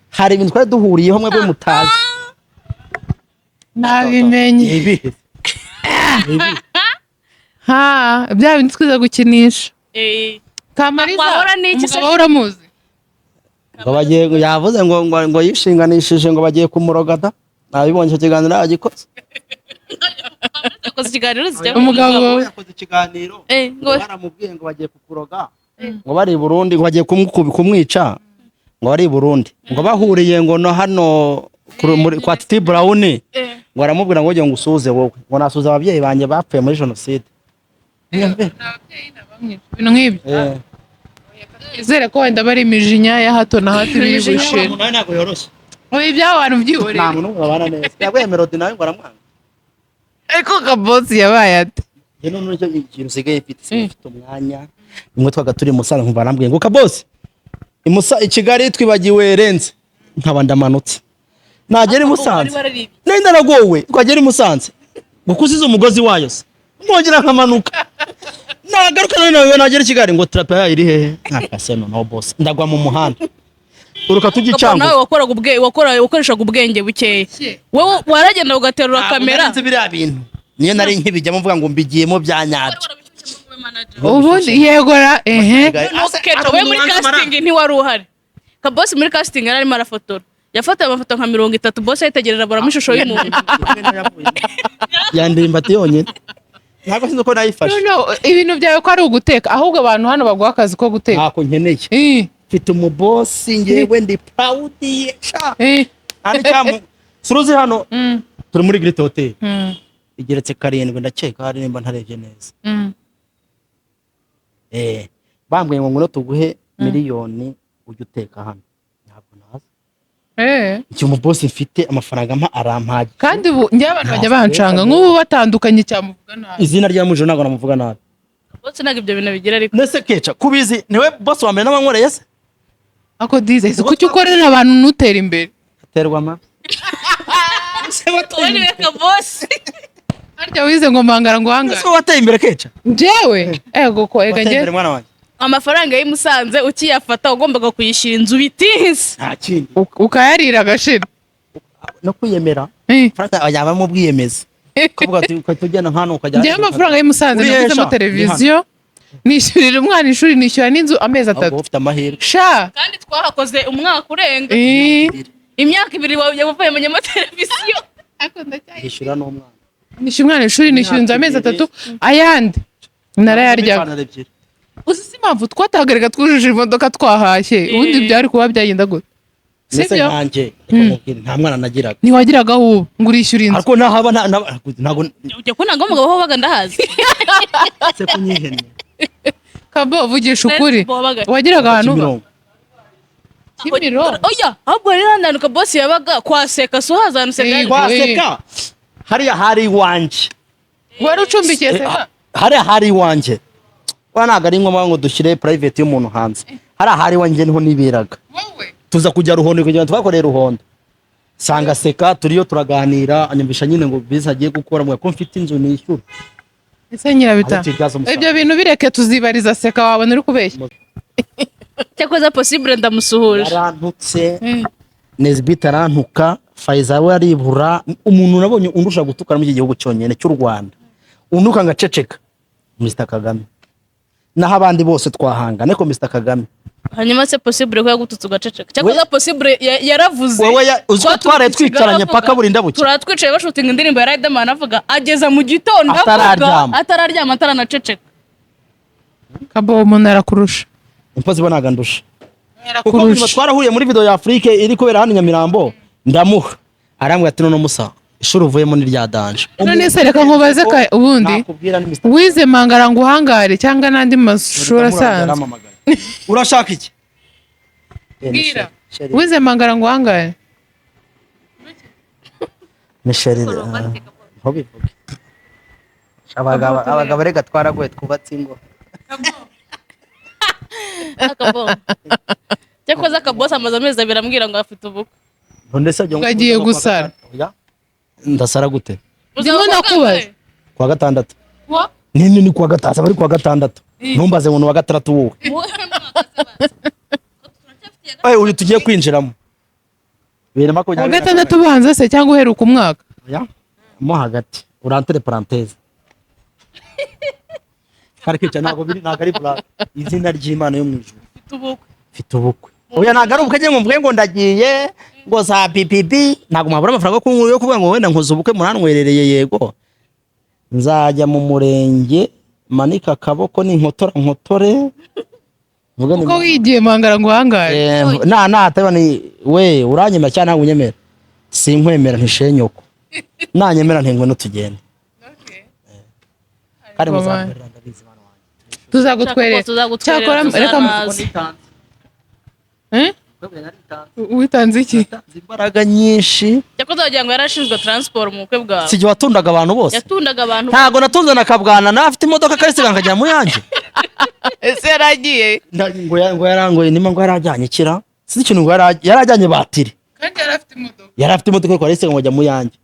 hari ibintu twari duhuriyeho mwebwe mutazi. Nabimenye. Ni ibihe? Ha, bya bindi twiza gukinisha. Kamariza. Wahora n'iki se? Umugabo we uramuzi? Ngo bagiye, yavuze ngo yishinganishije, ngo bagiye kumuroga da. Nabibonye icyo kiganiro yagikoze. Yakoze ikiganiro zijya. Umugabo we. Yakoze ikiganiro. Ngo baramubwiye ngo bagiye kukuroga, ngo bari i Burundi, ngo bagiye kumwica, ngo bari i Burundi, ngo bahuriye ngo no hano kwa Titi Brown, ngo aramubwira ngo ngo usuhuze wowe, ngo nasuhuza ababyeyi banjye bapfuye muri jenoside. Ibintu nk'ibyo. Izere ko wenda bari imijinya ya hato na hato biri gushira. Nawe ntabwo yoroshye. Oya, iby'abo bantu byihorere. Nta muntu babana neza. Yabwiye Melody nawe ngo aramwanga. Ariko Kabosi yabaye ate? Njye none nicyo ikintu usigaye mfite, sigaye mfite umwanya. Rimwe twaga turi i Musanze, nkumva arambwiye ngo "Kabosi, i Musa i Kigali twibagiwe renze", nkaba ndamanutse nagera i Musanze. Wararibye. Nari naragowe. Twagera i Musanze ngo kusize umugozi wayo se, nkongera nkamanuka, nagaruka none nawe nagera i Kigali ngo "Terapi yayo iri hehe?" Nkakase noneho boss, ndagwa mu muhanda uruka tujya i Nawe Cyangugu. wakoraga ubwe wakora wakoreshaga ubwenge bukeya. Wowe waragenda ugaterura Ntabwo kamera. nari nzi biriya bintu, niyo nari nkibijyamo mvuga ngo mbigiyemo bya nyabyo. Ubundi yegora ehe. Keca, we muri casting ntiwari uhari. Kabosi muri casting yari arimo arafotora, yafataye amafoto nka 30, boss yitegereza aburamo ishusho y'umuntu. Yandimbati yonyine, ntabwo sinzi uko nayifashe. No, no, ibintu byawe ko ari uguteka, ahubwo abantu hano baguha akazi ko guteka. Ntako nkeneye. Mfite umubosi, ngewe ndi proud ye sha. Nta n'icyamu suruzi hano. Turi muri Great Hotel, igeretse karindwi ndakeka, hari nimba ntarebye neza. Bambwiye ngo ngwino tuguhe miliyoni ujye uteka hano, ntabwo naza. Iki umubosi mfite amafaranga mpa arampagije. Kandi ubu njyewe abantu bajya bancanga, nk'ubu batandukanye cyamuvuga nabi. Izina rya mujoro ntabwo namuvuga nabi. Boss ntabwo ibyo bintu bigira ariko. Nese Keca kubizi, niwe boss wa mbere n'abankoreye se? Ako dize, kuki ukorera abantu ntutere imbere? Aterwa amabi. Wowe niwe Kabosi. Harya wize ngo mpangara ngo uhangare? Ese wateye imbere, Keca? Njyewe ego ko ega. Wateye Njye imbere, mwana wanjye. Amafaranga y'i Musanze ukiyafata wagombaga kuyishyura inzu bitihise. Nta kindi. Ukayarira agashira. No kwiyemera. Amafaranga yabamo ubwiyemezi, kuvuga ati ukahita ugenda nk'hano ukajya. Njyewe amafaranga y'i Musanze Uri naguzemo hesha? televiziyo, nishyurira umwana ishuri, nishyura n'inzu amezi Ahubwo 3. ufite amahirwe. Sha. Kandi twahakoze umwaka urenga. Imyaka 2 wavuye mu nyama televiziyo. Yishyura n'umwana. Nishyura umwana ishuri, nishyura inzu amezi 3, ayandi narayaryaga. Ipantaro ebyiri. Uzi si impamvu twatahagarika twujuje imodoka twahashye? Ubundi byari kuba byagenda gute? Mbese Sibyo? nkanjye, reka nkubwire, nta mwana nagiraga. Ntiwagiraga ubu ngo urishyura inzu. Ariko ntahaba ntabwo. Ujya ko ntabwo umugabo wabaga ndahazi. Se ko nyihennye? Kabo, vugisha ukuri. Wabaga. Wagiraga ahantu uba? Kimironko. Kimironko. Oya, ahubwo rero hano hantu Kabosi yabaga kwa Seka, si uhaza ahantu Seka yari? Kwa Seka hariya hari iwanjye. Wari ucumbikiye Seka? Hariya hari iwanjye wa, ntabwo ari ngombwa ngo dushyire private y'umuntu hanze. Hariya hari iwanjye, niho niberaga. Wowe? Tuza kujya Ruhondo kugira ngo twakoreye Ruhondo, sanga Seka turiyo turaganira, anyumvisha nyine ngo biza agiye gukora mbwa ko mfite inzu nishyura. Ese Nyirabita, Aho tubyaza umusaruro. ibyo bintu bireke, tuzibariza Seka, wabona uri kubeshya. Cyakoze Possible ndamusuhuje. Yarantutse Nezbit, arantuka Faiza, we aribura. Umuntu nabonye undusha gutukana muri iki gihugu cyonyine cy'u Rwanda, untuka ngaceceka, Mr Kagame. Naho abandi bose twahangana, ariko Mr Kagame. Hanyuma se Possible ko yagututse ugaceceka? Cyakoze Possible yaravuze. Wowe uzi ko Twaturutse twaraye i Kigali twicaranye avuga. paka burinda bucya. Turara twicaye bashutinga indirimbo ya Riderman, avuga ageza mu gitondo avuga. Atararyama. Atararyama, ataranaceceka. Kabo, umuntu arakurusha. Impossible, ntabwo andusha, kuko nyuma Arakurusha. twarahuriye muri video ya Afrique iri kubera hano i Nyamirambo, ndamuha, arambwira ati: "None musa, ishuri uvuyemo ni rya danger." None se reka nkubaze ubundi Nakubwira ni Mr. wize mangara ngo uhangare cyangwa n'andi mashuri asanzwe? Yarampamagaye. Urashaka iki? Bwira. Wize mangara ngo uhangare? Ni chéri, ntubivuge. Abagabo reka twaragoye, twubatse ingo. Akabo, cyakoze akabosi amaze amezi 2 ambwira ngo afite ubukwe. None se Ngo agiye gusara. Oya. Ndasara gute? Ndimo ndakubaza. Kuwa gatandatu nini? Ni kuwa gatandatu, bari kuwa gatandatu. Ntumbaze ngo ni uwa gatandatu wowe. Uyu tugiye kwinjiramo bibiri na Kuwa makumyabiri na gatandatu ubanza se cyangwa uheruka umwaka? Oya, mo hagati urantere parenthèse kari kwica, ntabwo biri, ntabwo ari blague, izina ry'Imana yo mu ijuru. Ufite ubukwe. Mfite ubukwe. Oya, ntabwo ari ubukwe ngo mvuge ngo ndagiye ngo za PPP, ntabwo mwabura amafaranga yo kunywa, yo kuvuga ngo wenda nkoze ubukwe murantwerereye. Yego, nzajya mu murenge manika akaboko n'inkotora nkotore mvuge ni Uko wigiye mangara ngo uhangare? Na ataba ni we uranyemera cyangwa ntabwo unyemera, sinkwemera ntishenyoko, nanyemera ntingwe tugende kandi muzantwerera, ndabizi bana wanjye. Tuzagutwerera. Tuzagutwerera, Cyakora reka tuzanaza. Eh? Witanze iki? Imbaraga nyinshi. Cyakoze wagira ngo yarashinzwe transport mu bukwe bwawe. Si jye watundaga abantu bose? Yatundaga abantu. Ntabwo natunze na Kabwana, nawe afite imodoka akayisiga nkajya mu yanjye. Ese yaragiye? Ngo yarangoye nima, ngo yarajyanye ikira, sinzi ikintu, ngo yarajyanye batiri. Kandi yari afite imodoka. Yari afite imodoka ariko arayisiga ngo ajya mu yanjye,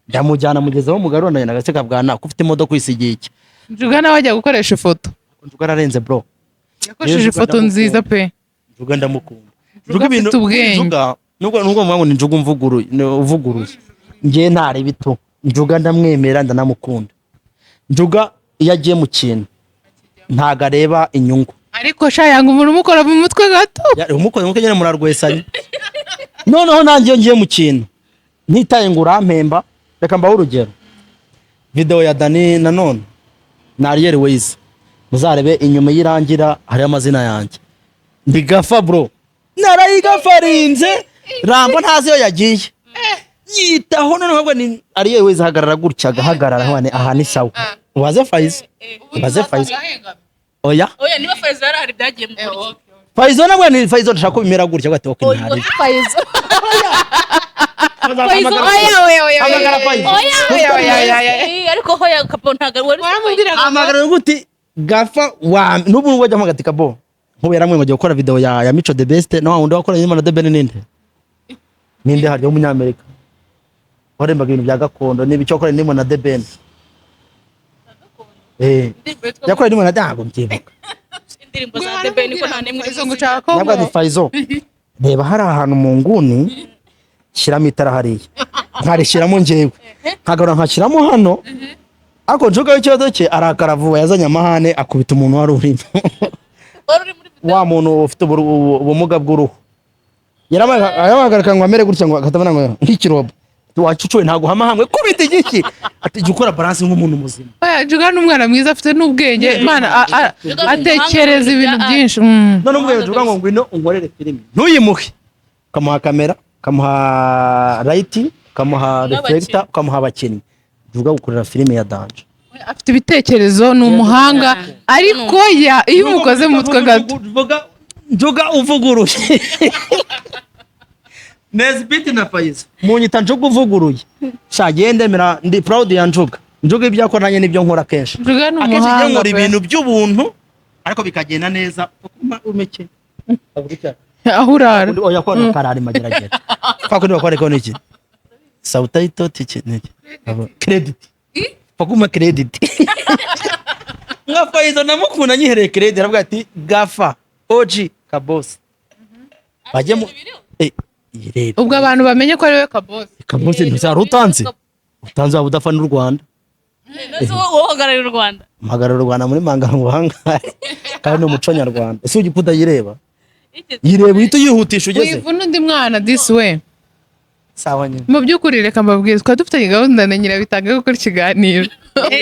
ndamujyana mugezaho mugarura, ndagenda agase Kabwana ko ufite imodoka uyisigiye iki? Njuga nawe ajya gukoresha ifoto. Njuga ararenze, bro. Yakoresheje ifoto nziza pe. Njuga ndamukunda. Njuga afite ubwenge. Njuga nubwo muvuga ngo ni Njuga umvuguruye, ni uvuguruye, njye ntare bito, Njuga ndamwemera, ndanamukunda. Njuga iyo agiye mu kintu ntago areba inyungu. Ariko sha, yanga umuntu umukora mu mutwe gato. Umukoze mutwe nyine murarwesanye. Noneho nanjye iyo ngiye mu kintu ntitaye ngo urampemba, reka mbahe urugero: video ya Dani nanone na Ariel Ways, muzarebe inyuma y'irangira hariho amazina yanjye, ndi gaffer, bro, narayigafarinze. Rambo ntazi iyo yagiye yitaho. Noneho ahubwo ni Ariel Ways ahagarara gutya, agahagarara hano, aha ni sawa. Ubaze Faizo, ubaze Faizo. Oya. Oya, niba Faizo yarahari byagiye mu buryo. Faizo nabwo ni Faizo, ndashaka ko bimera gutya, ati okay, ntari Faizo. Oya, oya, oya. Hamagara Faizo. Oya. Oya, oya, oya. Ariko hoya kapo, ntabwo wari Waramubwiraga ngo- Hamagara uti gaffer wa n'ubu nubwo ajya ati kabo nkubu yaramwe ngo agiye gukora video ya Mico the Best na wa wundi wakoranye na The Ben, ninde harya w'umunyamerika warembaga ibintu bya gakondo n'ibicyo wakoranye n'imwe na The Ben, yakoranye n'imwe na, ntabwo mbyibuka. Indirimbo za The Ben ko nta n'imwe. Faizo ngo ushaka ko Ntabwo ni Faizo. Reba hari ahantu mu nguni, shyiramo itara hariya, nkarishyiramo njyewe, nkagarura nkashyiramo hano. Ariko Njuga w'ikibazo cye arakara vuba, yazanye amahane akubita umuntu wari urimo. Wari uri muri video? Wa muntu ufite ubumuga bw'uruhu, yaramuhagarika ngo amere gutya, ngo akatabona ngo nk'ikirobo wacucuwe, ntabwo uhama hamwe, kubita igiki, ati jya ukora balance nk'umuntu muzima. Oya, Njuga ni umwana mwiza, afite n'ubwenge. Mana, Njuga ni atekereza umuhanga ibintu mu byinshi. None umubwiye Njuga ngo ngwino unkorere filime, ntuyimuhe, ukamuha kamera, ukamuha light, ukamuha N'abakinnyi. reflector, ukamuha abakinnyi, Njuga gukorera filime ya danger. Afite ibitekerezo, ni umuhanga, ariko iyo umukoze mu mutwe gato. Njuga uvuguruye Nezbit na Faizo munyita Njuga uvuguruye. Sha gende mera, ndi proud ya Njuga. Njuga ibyo akora nanjye nibyo nkora kenshi. Njuga ni Akenshi njye umuhanga nkora pe. ibintu by'ubuntu ariko bikagenda neza umeke. Avuga icyaha. Aho urara. Undi oya kwa karari mageragere. Kwa kundi bakora ko niki? Subtitle tiki niki? Credit. Fakuma credit. Nka Faizo namukunda nyihereye credit, aravuga ati gaffer OG Kaboss. Bajye mu irebe. Ubwo abantu bamenye ko ari we kabosi. Kaboss ntuzari utanze. Utanze waba udafana u Rwanda. Ese wowe uhagarariye u Rwanda? Mpagarara u Rwanda muri manga mu buhangare. Kandi ni umuco nyarwanda. Ese ujya utayireba? Yireba uhita uyihutisha ugeze. Wivuna undi mwana disi we. Sawa nyine. Mu by'ukuri reka mbabwire, twari dufitanye gahunda na Nyirabitanga yo gukora ikiganiro,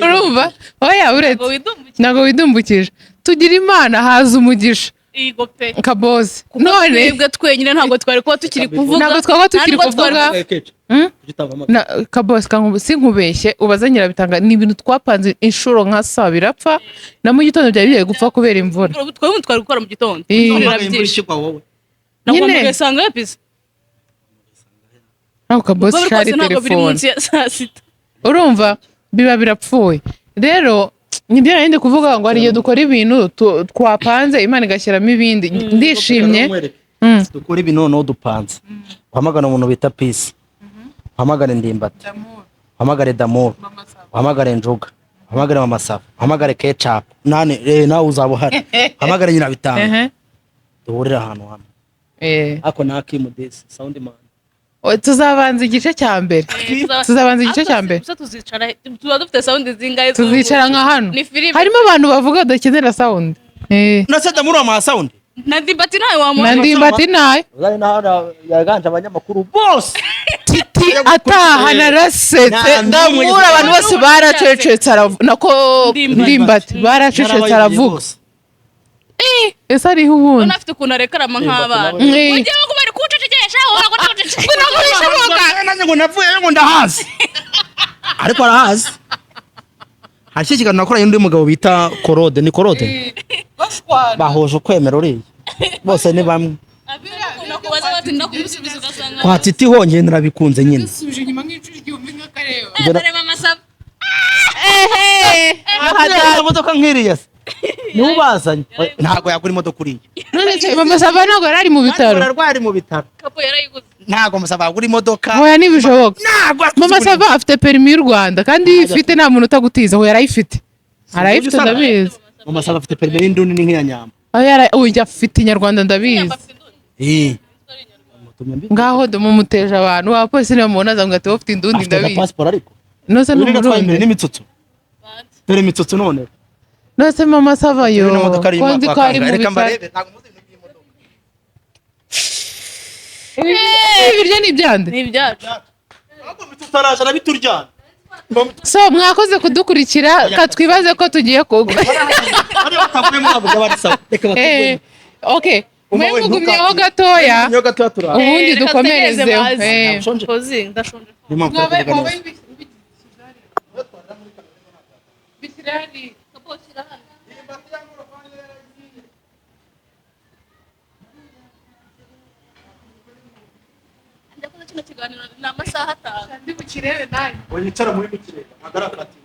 urumva? Oya, uretse Ngo widumbukire. Ntabwo widumbukije. Tugira Imana haza umugisha. Yego pe. Kabozi none Twebwe twenyine ntabwo twari kuba tukiri kuvuga. Ntabwo twaba tukiri Ntabwo twari- kuvuga. Kabosi sinkubeshye, ubaze Nyirabitanga, ni ibintu twapanze inshuro nka saa birapfa, na mu gitondo byari bigiye gupfa kubera imvura. Twebwe twari gukora mu gitondo. Eh. Imvura Imvura irabyishe. ikigwa wowe. Ntabwo Nyine. mugasanga yapise. Ntabwo Kabosi Kuko shari rwose ntabwo biri telefone. munsi ya saa sita. Urumva biba birapfuye. Rero nibyo nari ndi kuvuga ngo hari igihe dukora ibintu twapanze, Imana igashyiramo ibindi. Ndishimye. Dukora ibintu noneho dupanze. Uhamagara umuntu bita Peace, uhamagare Ndimbati, uhamagare Damoro, uhamagare Njuga, uhamagare Mama Sava, uhamagare Ketchup, nane nawe uzaba uhari, uhamagare Nyirabitanga, duhurire ahantu hamwe. Ako ni Akimudesi sound man. O, tuzabanza igice cya mbere. Tuzabanza igice cya mbere. Gusa tuzicara, tuba dufite sound zingahe? Tuzicara nka hano. Ni filime. Harimo abantu bavuga badakenera sound. Na se Damoro wamuha sound? Na Ndimbati nawe wamuha. Na Ndimbati nayo. Uzari naho yaganje abanyamakuru bose. Titi ataha narasetse. Ndamura. Abantu bose baracecetse, nako Ndimbati. Ndimbati baracecetse aravuga. Ese ariho ubundi? Ubona afite ukuntu arekarama nk'abana. Ujye kuba bari kuwucecekesha, wowe ntabwo Ntabwo bishoboka. Nanjye ngo navuyeyo ngo ndahazi, ariko arahazi. Hari iki kiganiro nakoranye n'undi mugabo bita Korode, ni Korode, bahuje ukwemera, uriya bose ni bamwe. Nakubaza bati ndakumusubiza ugasanga Kwa Titi hongeye narabikunze nyine. Dusubije inyuma nk'inshuro 1000 nk'akareba. areba amasaba. Imodoka nk'iriya se niwe ubazanye? Ntabwo yagura imodoka uriya. None se Mama Sava ntabwo yari ari mu bitaro? Ararwaye, ari mu bitaro. Kapo yarayiguze. Ntabwo Musava yagura imodoka. Hoya ntibishoboka. Ntabwo. Mama Sava afite perimi y'u Rwanda, kandi iyo uyifite nta muntu utagutiza. Hoya arayifite, arayifite, ndabizi. Mama Sava afite perimi y'indundi, ni nk'iya Nyamba. Aho uyu afite inyarwanda, ndabizi. Ngaho mumuteje abantu, abapolisi nibamubona azavuga ati wowe ufite indundi. Afite Ndabizi. pasiporo ariko. Nose ni Uri gatwaye imbere umurundi. n'imitsutsu, dore imitsutsu none. Nose Mama Sava yo Dore n'imodoka ari ko nzi ko ari mu reka bitaro. mbarebe, ntabwo muzi ibintu by'imodoka. Ibi biryo ni ibyande? Ni ibyacu. Ahubwo imitsutsu araje arabituryana. So mwakoze kudukurikira, ka twibaze ko tugiye kugwa. Hariya batavuyemo ntabwo byaba ari sawa, reka batuvuyemo. Okay, mwe Umva we, mugumyeho ntukatire. gatoya. Niyo gatoya turaha. Ubundi Reka dukomerezeho. dutegereze baze. Nshonje. Kozi, ndashonje. Niyo mpamvu turi kuvuga neza. Kapo shyira hano. Ndakoze kino kiganiro ni amasaha 5. Wicara muri mukireba ntabwo ari akati.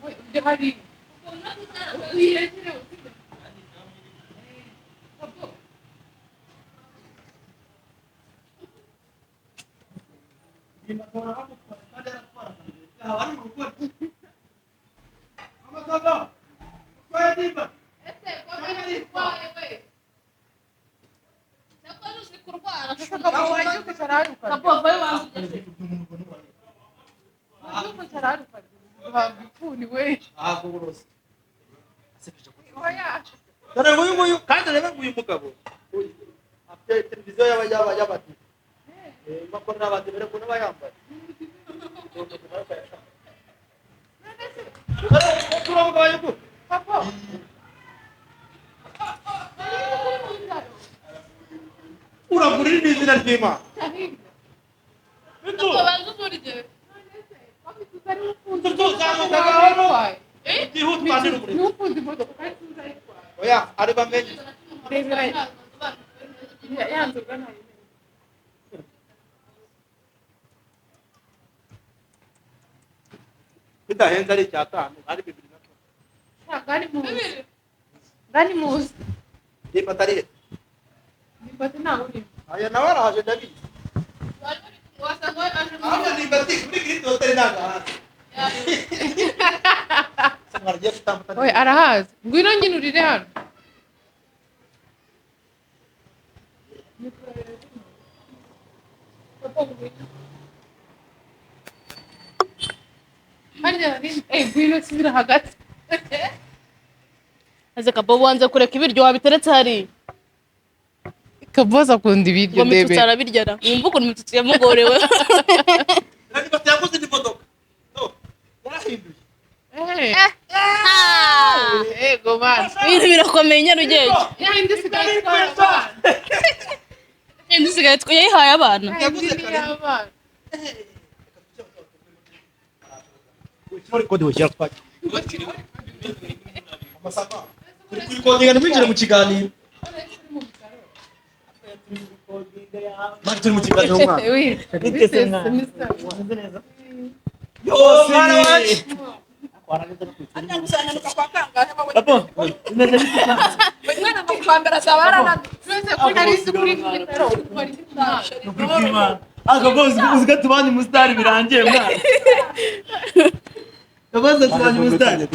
Dore nguyu nguyu kandi reba nguyu mugabo uyu afite televiziyo y'aba y'aba y'abadive, bakorera abadive, reka n'aba yambaye. Uragurira n'izina ry'Imana. Oya, ari bamenye. Bidahenze, ari icyatanu, ari 2005. Nimba atari aya nawe araje, ndabizi. Ahubwo nimba ati kuri Green Hotel ntabwo ahazi. Se mwaragiye kutambuka? Oya, arahazi, ngwino nyine urire hano. Harya ngwino subira hagati. Aze Kapo, wanze kureka ibiryo wabiteretse hariya. Kaboza akunda ibiryo. Ngo Mitsutsu Ndebe. arabiryara. Wumva ukuntu Mitsutsu yamugorewe. Nimba yaguze indi modoka. No, yarahinduye. Yego bana. Ibintu birakomeye Nyarugenge. Yindi isigaye itwara abana. Indi isigaye yayihaye abana. Yindi ni iy'abana. Turi mu kiganiro. Turi mu kiganiro mwana. Yo, mwana wacu. Uziko tubanye umusitari birangiye mwana. Kabaza tubanye umusitari.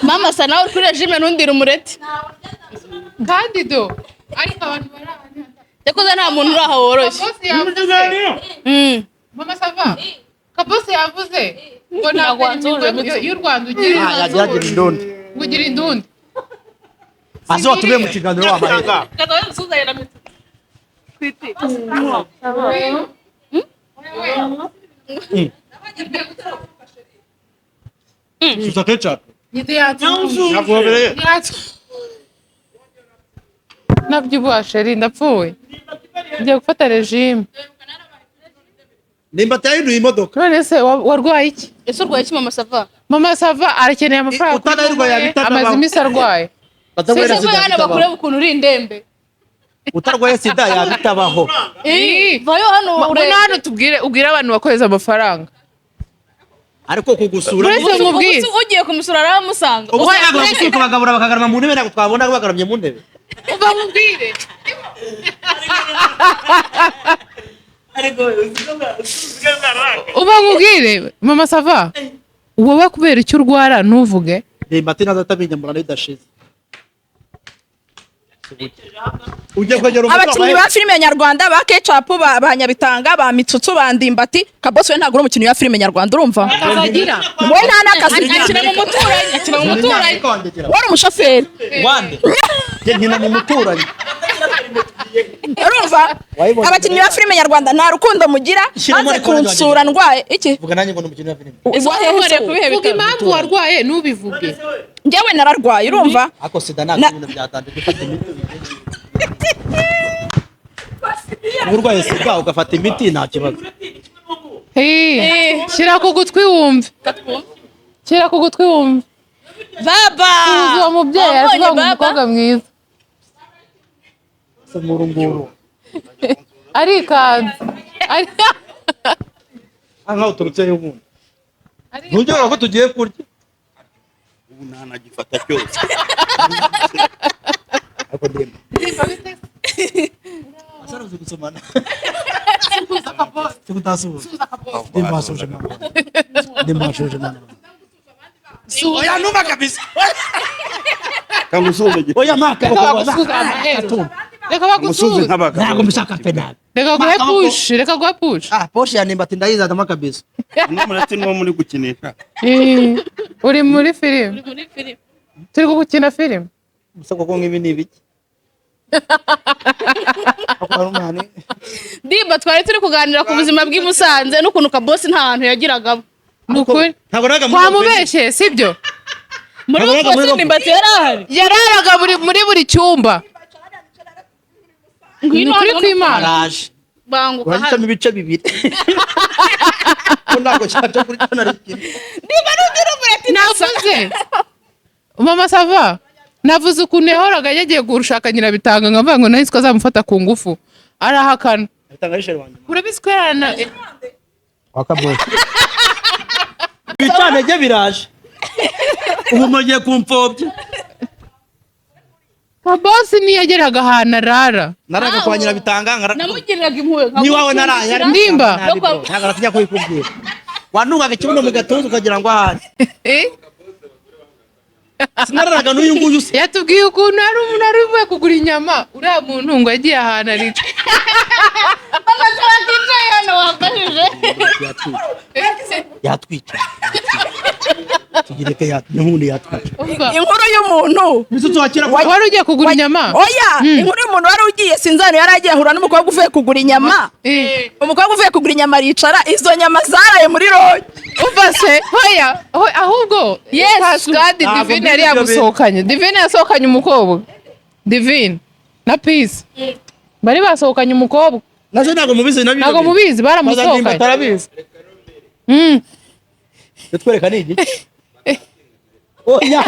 Mama sa nawe uri kuri regime ntundire umureti. Kandi do ariko abantu bari aha ni Yakoze nta muntu uri aho woroshye. Kabosi yavuze. Mama sava. Kabosi yavuze ngo ntabwo y'u Rwanda ugira yagira indundi. Ugira indundi. Azo tubiye mu kiganiro wambaye. Susa ketchup. Nabyibuha sheri ndapfuye. Ngiye gufata regime. Nimba tayiduye imodoka. None se warwaye iki? Ese urwaye iki mama sava? Mama sava arakeneye amafaranga. Utanarwaye amaze iminsi arwaye. Sese ko hano bakureba ukuntu uri indembe. Utarwaye sida yabitabaho. Vayo hano urebe. Hano tubwire ubwire abantu bakohereza amafaranga. Ariko kugusura ugiye kumusura aramusanga. Ubu ntabwo bagabura bakagarama mu ntebe ntabwo twabona bagaramye mu ntebe. Uva mubwire. Uba nkubwire mama sava wowe kubera icyo urwara ntuvuge. Nimba ati nazatabinye bidashize. Abakinnyi ba filime nyarwanda ba Ketchup ba Nyabitanga ba Mitsutsu ba Ndimbati Kabosi we ntabwo uri umukinnyi wa filime nyarwanda urumva? We nta n'akazi akina mu muturanyi, akina mu muturanyi. Wari umushoferi. Wande. Njye nkina mu muturanyi. Urumva? Abakinnyi ba filime nyarwanda nta rukundo mugira maze kunsura ndwaye iki? Vuga nanjye ngo ni umukinnyi wa filime. Vuga impamvu warwaye ntubivuge. Njyewe nararwaye urumva? Ako sida ntabwo ibintu byatanje gufata imiti. Urwaye sida ugafata imiti nta kibazo. Shyira ku gutwi wumve. Shyira ku gutwi wumve. Baba. Uwo mubyeyi aravuga ngo umukobwa mwiza. Ngurunguru. Arikanze. Nkaho uturutse y'ubundi. Ntujya ko tugiye kurya. Ubu ntanagifata cyose. Ariko ndemba. Asaraze gusomana. Sikutasuhuza. Ndemba asuje mama. Ndemba asuje mama. Oya numa kabisa. Kangusuhuze. Oya maka. Reka bagusuhuze. Ntabwo mbishaka pe nabi. Reka guhe push, reka guhe push. Ah, push ya Ndimbati ndayizatamo kabisa. N'umurati niwo muri gukinisha. Uri muri filime. Turi gukina filime. Gusa koko nk'ibi ni ibiki? Ndimba twari turi kuganira ku buzima bw'i Musanze n'ukuntu Kabosi nta hantu yagiragamo. Nukuri. Twamubeshye sibyo? Muri Kabosi Ndimbati yarahari. Yararaga muri buri cyumba. Ngwino kw'Imana. Banguka hano. Urahitamo ibice bibiri. Ko ntabwo cyaje kuri cyo nari kimwe. Ndimba n'ugira umureti navuze. Mama sava. Navuze ukuntu yahoraga yagiye gushaka Nyirabitanga nkavuga ngo nahise ko azamufata ku ngufu. Arahakana. Urabizi ko yarana Wakabosi. Ibicantege biraje. Ubu mugiye kumfobya. Kabosi ntiyageraga ahantu arara. Naraga kwa Nyirabitanga namugiriraga impuhwe. Ni wawe naraye. Ndimba. Ntabwo aratinya kubikubwira. Wanungaga ikibuno mu gatuza ukagira ngo ahari. Sinararaga n'uyu nguyu se. Yatubwiye ukuntu hari umuntu ari uvuye kugura inyama uriya muntu ngo yagiye ahantu arica. Yatwica. Tugireke n'ubundi yatwica. Inkuru y'umuntu wari ugiye kugura inyama. Oya, inkuru y'umuntu wari ugiye sinzano yari agiye ahura n'umukobwa uvuye kugura inyama. Umukobwa uvuye kugura inyama aricara, izo nyama zaraye muri rogi. Umva se, hoya hoya, ahubwo Yesu. Kasikadi. Ntabwo Divine yari mbizi ibyo. yamusohokanye. Divine yasohokanye umukobwa, Divine na Peace bari basohokanye umukobwa. Nazo ntabwo mubizi nabyo. Ntabwo mubizi, baramusohokanye. Atarabizi. Twereka ni igiki? Oya,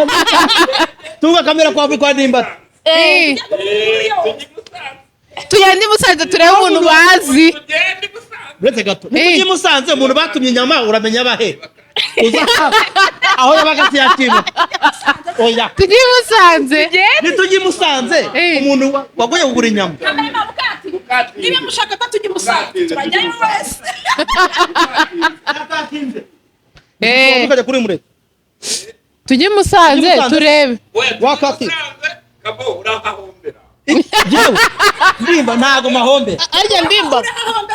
tunga kamera kwa Ndimbati. Tugende i Musanze turebe umuntu bazi. Uretse gato, niba ugiye i Musanze, umuntu batumye inyama uramenya abahe? Uza aho yabaga siyakima, oya. Tujye i Musanze. Nitujya i Musanze, umuntu wagoye kugura inyama. Niba mushaka ko tujya i Musanze, turajyayo wese. Tukajya kuri mureke. Tujye i Musanze. Tujye i Musanze. Turebe. Wakati. Kabo, urahahombera. Yewe Ndimba, ntago mahombe. Arya Ndimba.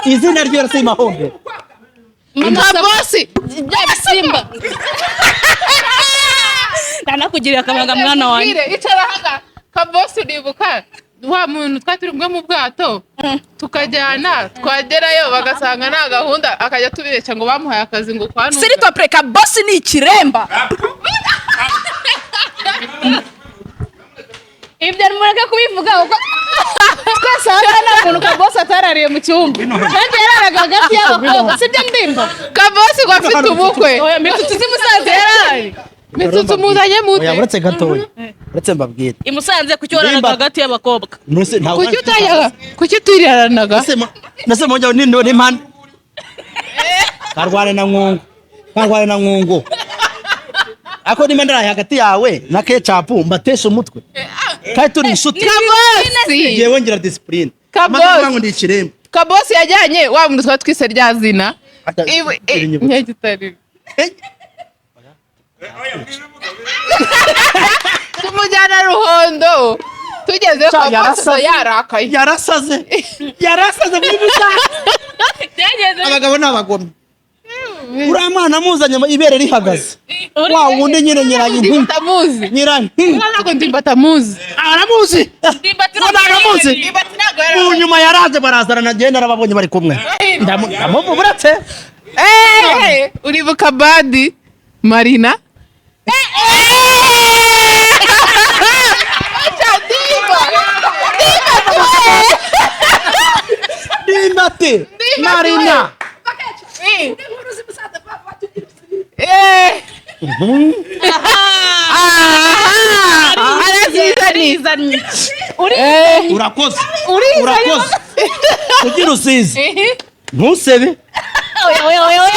Izina ryo si mahombe. Kabosi. Bya bisimba ntanakugiriye akabanga, mwana wanjye. Mbwire, icara haga Kabosi. Uribuka wa muntu twari turi kumwe mu bwato, tukajyana, twagerayo bagasanga nta gahunda, akajya tubeshya ngo bamuhaye akazi ngo kwa Nubwo? S'il te plaît, Kabosi ni ikiremba. Ibyo mureke kubivuga, kuko twese aha ngaha nta muntu Kabosi atarariye mu cyumba, kandi yararaga hagati y'abakobwa, sibyo Ndimba? Kabosi ngo afite ubukwe. Oya, Mitsutsu z'i Musanze yarahari. Mitsutsu muzanye mute? Oya, uretse gatoya, uretse mbabwire. I Musanze kuki wararaga Ndimba. hagati y'abakobwa? Nuse ntabwo. Kuki utajyaga, kuki turiraranaga? Nase mojya ni ni impande karwane na Nkungu, karwane na Nkungu, ako nimba ndaraye hagati yawe na Kecapu mbatesha umutwe kandi turi inshuti. Kabosi. Yewe, ngira discipline. Kabosi. Maze ngo ndi ikiremba. Kabosi yajyanye wa muntu twari twise rya zina. Ata- Irinyibutsa. Nyagitari. Tumujyana Ruhondo, tugeze Cya, kwa Kabosi yarasaze. yarakaye. Yarasaze, yarasaze muri rusange. Byageze. Abagabo ni abagome. Uriya mwana amuzanye ibere rihagaze, wa wundi nyine nyiranye. Ndamuzi. Nyiranye. Ntabwo Ndimba atamuzi. Aramuzi. Ndimbati. Ngo naramuzi. Ndimbati ntabwo Mu yaramuzi. nyuma yaraje, barazana, nagiye narababonye bari kumwe. Ndamuvuga uretse. Uribuka Badi Marina? Acha, Ndimba. Ndimba. Ndimbati. Marina. Aha, arazizanye. Urakoze, urakoze kugira usize ntusebe. Oya, oya, oya, oya.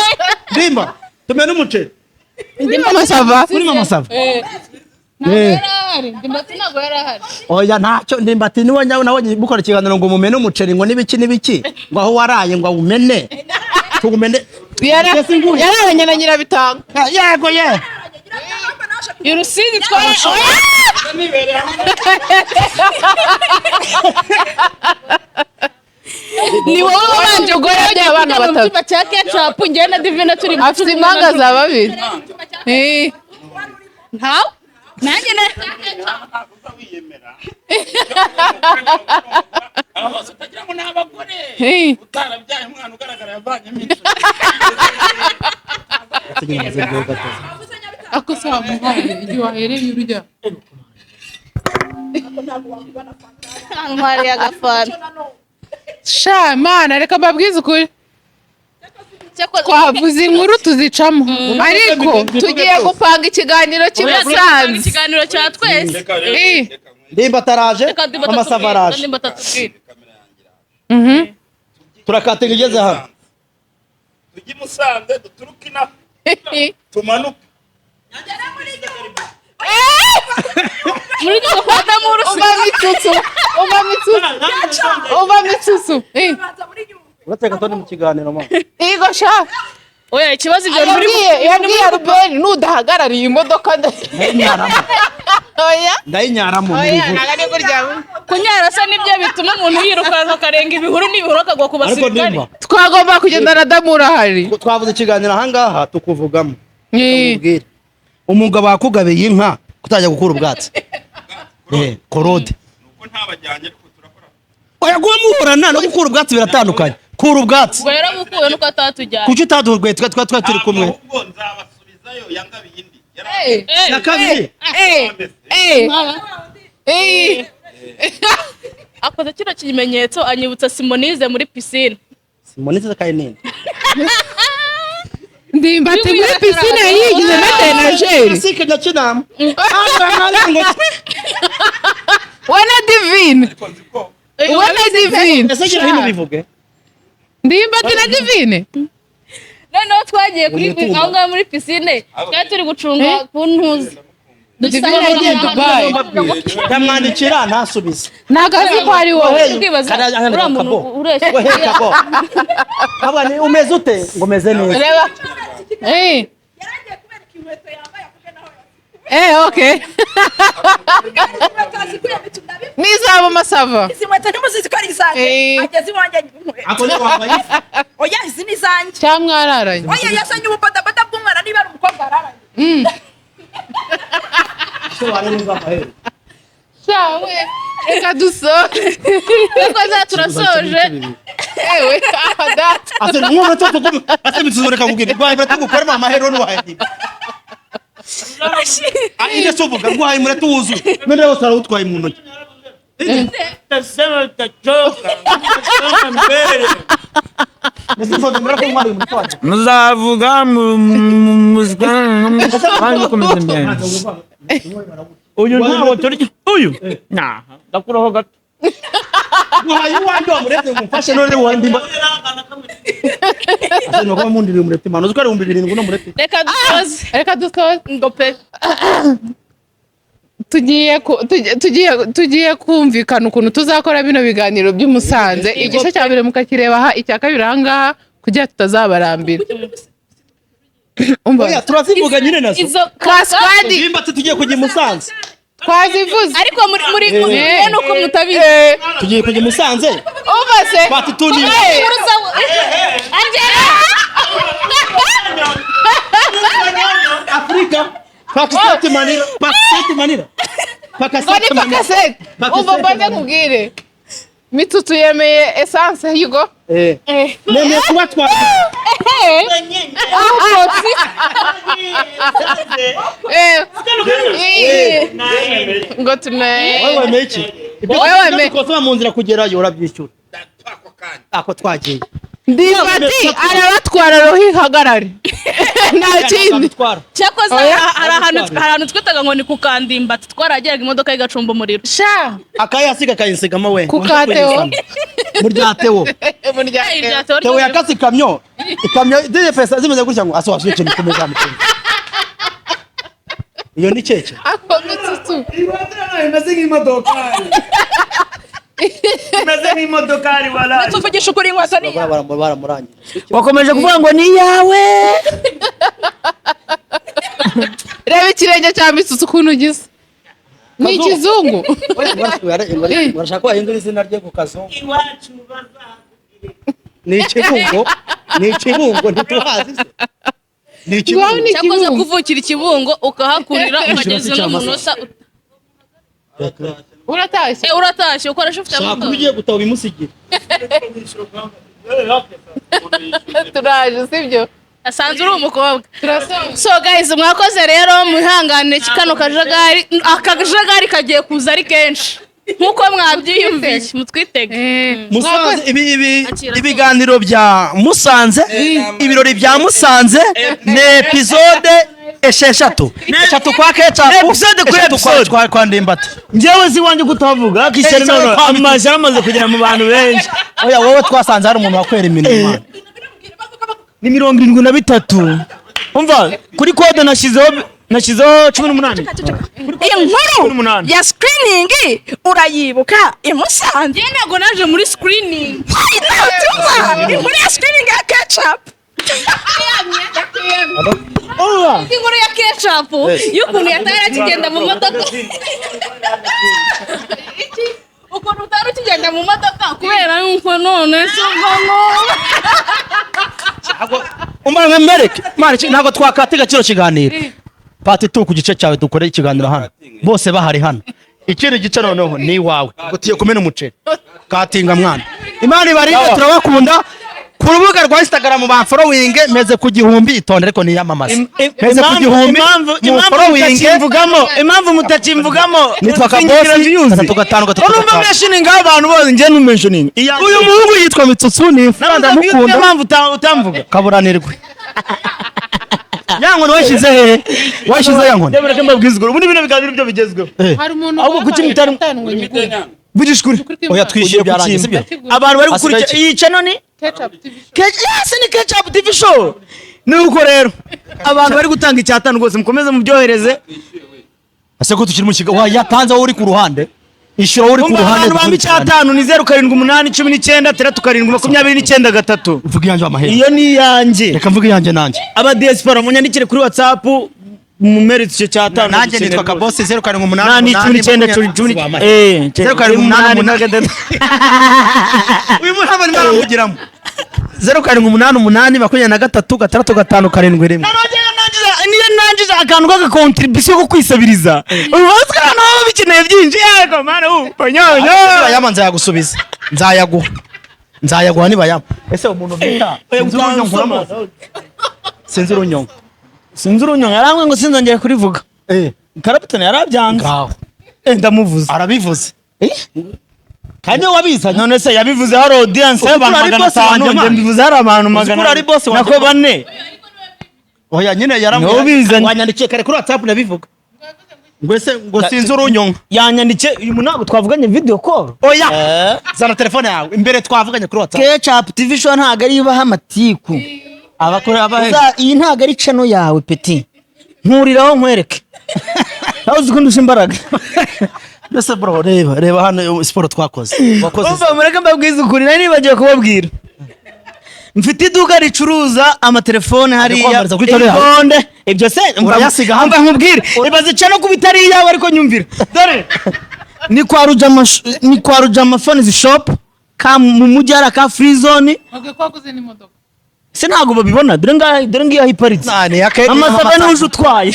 Ndimba, tumene umuceri. Kuri Mama Sava. Kuri Mama Sava. Ntabwo yari ahari, Ndimbati ntabwo yari ahari. Oya, ntacyo. Ndimbati niwe nyawe nabonye mukora ikiganiro ngo mumene umuceri, ngo n'ibiki n'ibiki, ngo aho waraye ngo awumene, tuwumene. Yararanye na Nyirabitanga. Yego ye. I Rusizi twari Ni wowe wabanje ubwo yabyaye abana mu batatu. cyumba cya Kecapu, njyewe na Divina turi mu Afite impanga za babiri. Ntawe, nanjye na wiyemera aba bose utagira ngo ni abagore. Utarabyaye umwana ugaragara yavanyemo inda. Ako se wamuhaye igihe wahereye urya? Ntwariye agafanta. Sha mana, reka mbabwize ukuri, twavuze inkuru tuzicamo, ariko tugiye gupanga ikiganiro cy'i Musanze. Ikiganiro cya twese. Ndimba ataraje. Reka Ndimba Mama Sava atatubwire, araje. Ndimba atatubwire. Turakatinga igeze hano. Tujye i Musanze, duturuke inaha, tumanuke. Muri rwego kwa Damuru. Uva Mitsutsu, uva Mitsutsu, uva Mitsutsu. Uretse gato, ni mu kiganiro mama. Yego sha. Oya, ikibazo ibyo muri Yabwiye Albert nudahagarariye imodoka Ndayinyaramo. Oya. Ndayinyaramo. Oya. Ntibivuga. Ntabwo ari kurya. Kunyara se nibyo bituma umuntu yirukanka akarenga ibihuru n'ibihuru akagwa ku Ariko basirikare? Ndimba, Twagomba kugenda na Damura ahari. twavuze ikiganiro ahangaha tukuvugamo. Mubwire umugabo wakugabiye inka kutajya gukura ubwatsi, korode. Nuko ntabajyanye, ariko turakora. Oya, kuba muhorana no gukura ubwatsi biratandukanye. Kura ubwatsi. Ubwo yarabukuwe nuko atatujyanye. Kuki utaduhurwe twa turi kumwe? Ahubwo nzabasubizayo, yangabiye indi. Na kabiri. Akoze kino kimenyetso anyibutsa Simonize muri piscine. Simonize kayinini. Ndimbati muri piscine yigize metenajeri. Sike ndakinama. We na Divine. We na Divine. Ese gira hino bivuge. Ndimbati na Divine. Noneho twagiye kuri aho ngaho muri piscine, twari turi gucunga ku ntuzi. Divine yagiye Dubai. Ndamwandikira ntasubize. Ntabwo azi ko ari wowe. Uriya muntu ureshya. We kabo. Kabwa ni umeze ute? Ngo meze neza. Reba. Okay. Nizaba masava. Izi nkweto ntimuzizi ko ari izanjye. Ageze iwanjye Ako ni wambaye. Oya, izi ni izanjye. Cyangwa mwararanye. Oya, yazanye ububodaboda bw'umwana, niba ari umukobwa araranye. Shawe. Reka dusoze. Kuko za turasoje. Ewe, data. Ase nk'ubu tukugume. Ase mituzoreka kugira. Rwaye baratugukora amahero n'uwaye. Ine sovuga rwaye muratu wuzuye. None wose arawutwaye mu ntoki. Tasema utachoka. Mbele. Muzavuga muzi komeza imbere. Uyu ntabwo turya. Uyu. Nah, ndakuraho gato. Wayi wandi wamuretse ngumfashe none wandi mba. Ase nuko mundiri umuretse mano uziko ari 7000 no muretse. Reka dusoze. Reka dusoze. Ngo pe. Tugiye kumvikana ukuntu tuzakora bino biganiro by'Umusanze. Igice cya mbere mukakireba aha, icya kabiri aha ngaha, kugira tutazabarambira. Oya, turazivuga nyine nazo. Izo Kaskadi. Nimba tugiye kujya i Musanze. Twazivuze. Ariko muri nuko mutabizi. Tugiye kujya i Musanze. Umva se. Batutuni. Angela. Afrika. Pakistan Manila. Pakistan Manila. Pakistan Manila. Umva mbanze nkubwire. Mitutu yemeye essence Hugo. Nemeye kuba twa. Ngo tunaye. Wowe wemeye iki? Wowe wemeye. Ibyo mu nzira kugerayo urabyishyura. Ako twagiye. Ndimbati arabatwara roho ihagarare. Nta kindi. Cyakoze hari ahantu twitaga ngo ni kukandimbati, twarageraga imodoka igacumba umuriro. Sha. Akayasiga akayinsigamo we. Kukateo. Murya Teo. Murya Teo. Teo yakase ikamyo. Ikamyo zije pesa zimeze gutya ngo aso wasuye ikintu kumeza mutima. Iyo ni keke. Ako mitutu. Imeze nk'imodoka. Imeze nk'imodokari walayi. Tuvugisha ukuri inkweto ni iyawe. Baramurangira. Wakomeje kuvuga ngo ni iyawe. Reba ikirenge cya Mitsutsu ukuntu gisa. Ni ikizungu. Barashaka ko bahindura izina rye ku kazungu. Iwacu bazakubwira. Ni ikibungo. Ni ikibungo ntituhazi se. Ni Iwawe ikibungo. ni Cyakoze ikibungo. kuvukira ikibungo ukahakurira ukageza no munota. Uratashye. Uratashye ukoresha ufite Shaka amatora. ugiye gutaba bimusigira. Turaje sibyo? Asanzwe uri umukobwa. Turasoje. So guys, mwakoze rero mwihangane kano kajagari, akajagari kagiye kuza ari kenshi. Nkuko mwabyiyumviye mutwitege. Musanze ibiganiro bya Musanze, ibirori bya Musanze ni episode 6. 3 kwa Ketchup, Episode kuri episode. kwa Ndimbati. Njyewe si wanjye kutavuga akishyari none amazi yaramaze kugera mu bantu benshi. Oya wowe twasanze hari umuntu wakwera iminwa. Ni 73. Umva kuri kode nashyizeho 18. Inkuru ya screening urayibuka i Musanze. Njye ntabwo naje muri screening. Inkuru ya screening ya Ketchup. Inkuru ya Ketchup y'ukuntu yatari akigenda mu modoka. Ukuntu utari ukigenda mu modoka kubera yuko none se ubwo Umva mwereke. Mwana ntabwo twakatega kino kiganiro. Part 2 ku gice cyawe dukore ikiganiro hano. Bose bahari hano. Ikindi gice noneho ni iwawe. Gutiye kumena umuceri. Katinga mwana. Imana ibarinde turabakunda. Ku rubuga rwa Instagram ba following meze ku 1000. Itonde ariko niyamamaze. Meze ku 1000 Impamvu mu impamvu following. mutakimvugamo, impamvu mutakimvugamo, Nitwa Kabosi 353 Urumva 35. mentioning abantu bose, njye numentioning. Uyu muhungu yitwa Mitsutsu, ni imfura, ndamukunda. Impamvu utamvuga. Kaburanirwe ya nkoni washyize hehe? Washyize ya nkoni? Reka mbabwize ukuri, ubu ni bino biganiro byo bigezweho. Hari umuntu Ahubwo kuki wabaye mutari- atanu ngo nyigure. Vugisha ukuri. Ukuri Oya, kw'Imana. twishyuye, byarangiye, sibyo? Abantu bari Hasigaye gukurikira iki? iyi channel ni Ketchup TV show. Yes, ni Ketchup TV Show. Ni uko rero abantu bari gutanga icyatanu rwose, mukomeze mubyohereze. Ese ko tukiri mu kigo, wayatanze wowe uri ku ruhande? Ishyura wowe uri ku Umva, ruhande. abantu bamba icyatanu ni 0781967293. Mvuga iyanjye w'amahera. Iyo ni iyanjye. Reka mvuge iyanjye nanjye. Aba diaspora munyandikire kuri WhatsApp, mumeretse icyo cyatanu. Nanjye nitwa Kabosi 078 nani 19 10 0788. Uyu muntu arimo aramvugiramo. 0788 23 65 71. Niyo nangiza akantu k'agakontribusiyo ko kwisabiriza, ubu abantu baba bikeneye byinshi. Yego mana, ubu nyonyo. Nibayama nzayagusubiza, nzayaguha, nzayaguha nibayama. Ese umuntu bita Sinzi Urunyongo uramuzi? Sinzi Urunyongo. Sinzi Urunyongo yarambwe ngo sinzongere kurivuga. Karapitani yarabyanze. Ngaho. Ndamuvuze. Arabivuze kandi we wabizanye. None se yabivuze hari audience Uzi ko y'abantu ari magana boss atanu wanjye, njye man. mbivuze hari abantu Uzi ko magana ari boss wanjye, nako man. bane. Oya nyine. Niwe Yarambwiye. ubizanye. Wanyandikiye kare kuri WhatsApp, ndabivuga ngo ese ngo Sinzi Urunyongo. Yanyandikiye uyu muntu, ntabwo twavuganye video call. Oya, zana telefone yawe imbere, twavuganye kuri WhatsApp. Ketchup TV Show ntabwo ari ibaha amatiku. Abakora abahe? Iyi ntabwo ari channel yawe, petit. Nkuriraho nkwereke nawe uzi ko ndusha imbaraga. Mbese bro, reba, reba hano siporo twakoze, wakoze. Umva, mureke mbabwize ukuri, nari nibagiwe kubabwira, mfite iduka ricuruza amatelefone hariya kwambariza kuri channel yawe? Ikonde ibyo se umva. Urayasiga hano? Umva nkubwire, ibaze channel kuba itari iyawe, ariko nyumvira, dore ni kwa Rujama, ni kwa Rujama Phones Shop ka mu mujyi, hari aka free zone. Babwiye ko waguze n'imodoka. Se ntabwo babibona? Dore ngaha, dore ngiyo aho iparitse. Nani yake? Amasaba n'uje utwaye.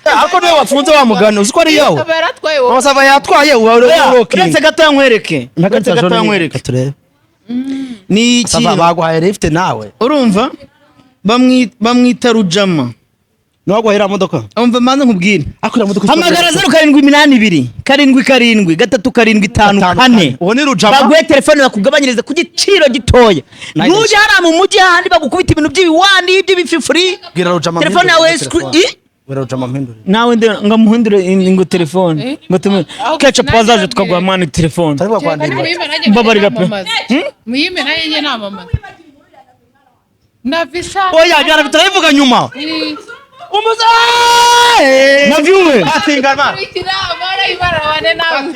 Ariko niwe wafunze wa mugani, uzi ko ari iyawe? Aba yaratwaye wowe. Amasava yatwaye uba uri Uretse gatoya nkwereke, uretse gatoya nkwereke. Turebe. Ni Sava, ikintu baguhaye lift nawe. Urumva, bamwita Rujama. Niwe waguhaye iriya modoka. Umva, manze nkubwire. Ariko iriya modoka Hamagara 0782773754. Uwo ni Rujama. Baguhe telefone, bakugabanyirize ku giciro gitoya. Nice. Nujya hariya mu mujyi hahandi bagukubita ibintu by'ibiwani by'ibififuri. Bwira Rujama Telefone mpindure yawe telefone. Bwira Rujama mpindure. Nawe nde ngamuhindure ngo telefone Eh? ngo tume Ahubwo Ketchup nanjye wazaje babwire. tukaguha mani telefone. Tari bakwandira. Muyime nanjye Mbabarira pe. namamaze. Muyime nanjye njye namamaza. Na visa. Oya, byara turabivuga nyuma. Na vyuwe. Atingana. Kurikira amara ibara bane nawe.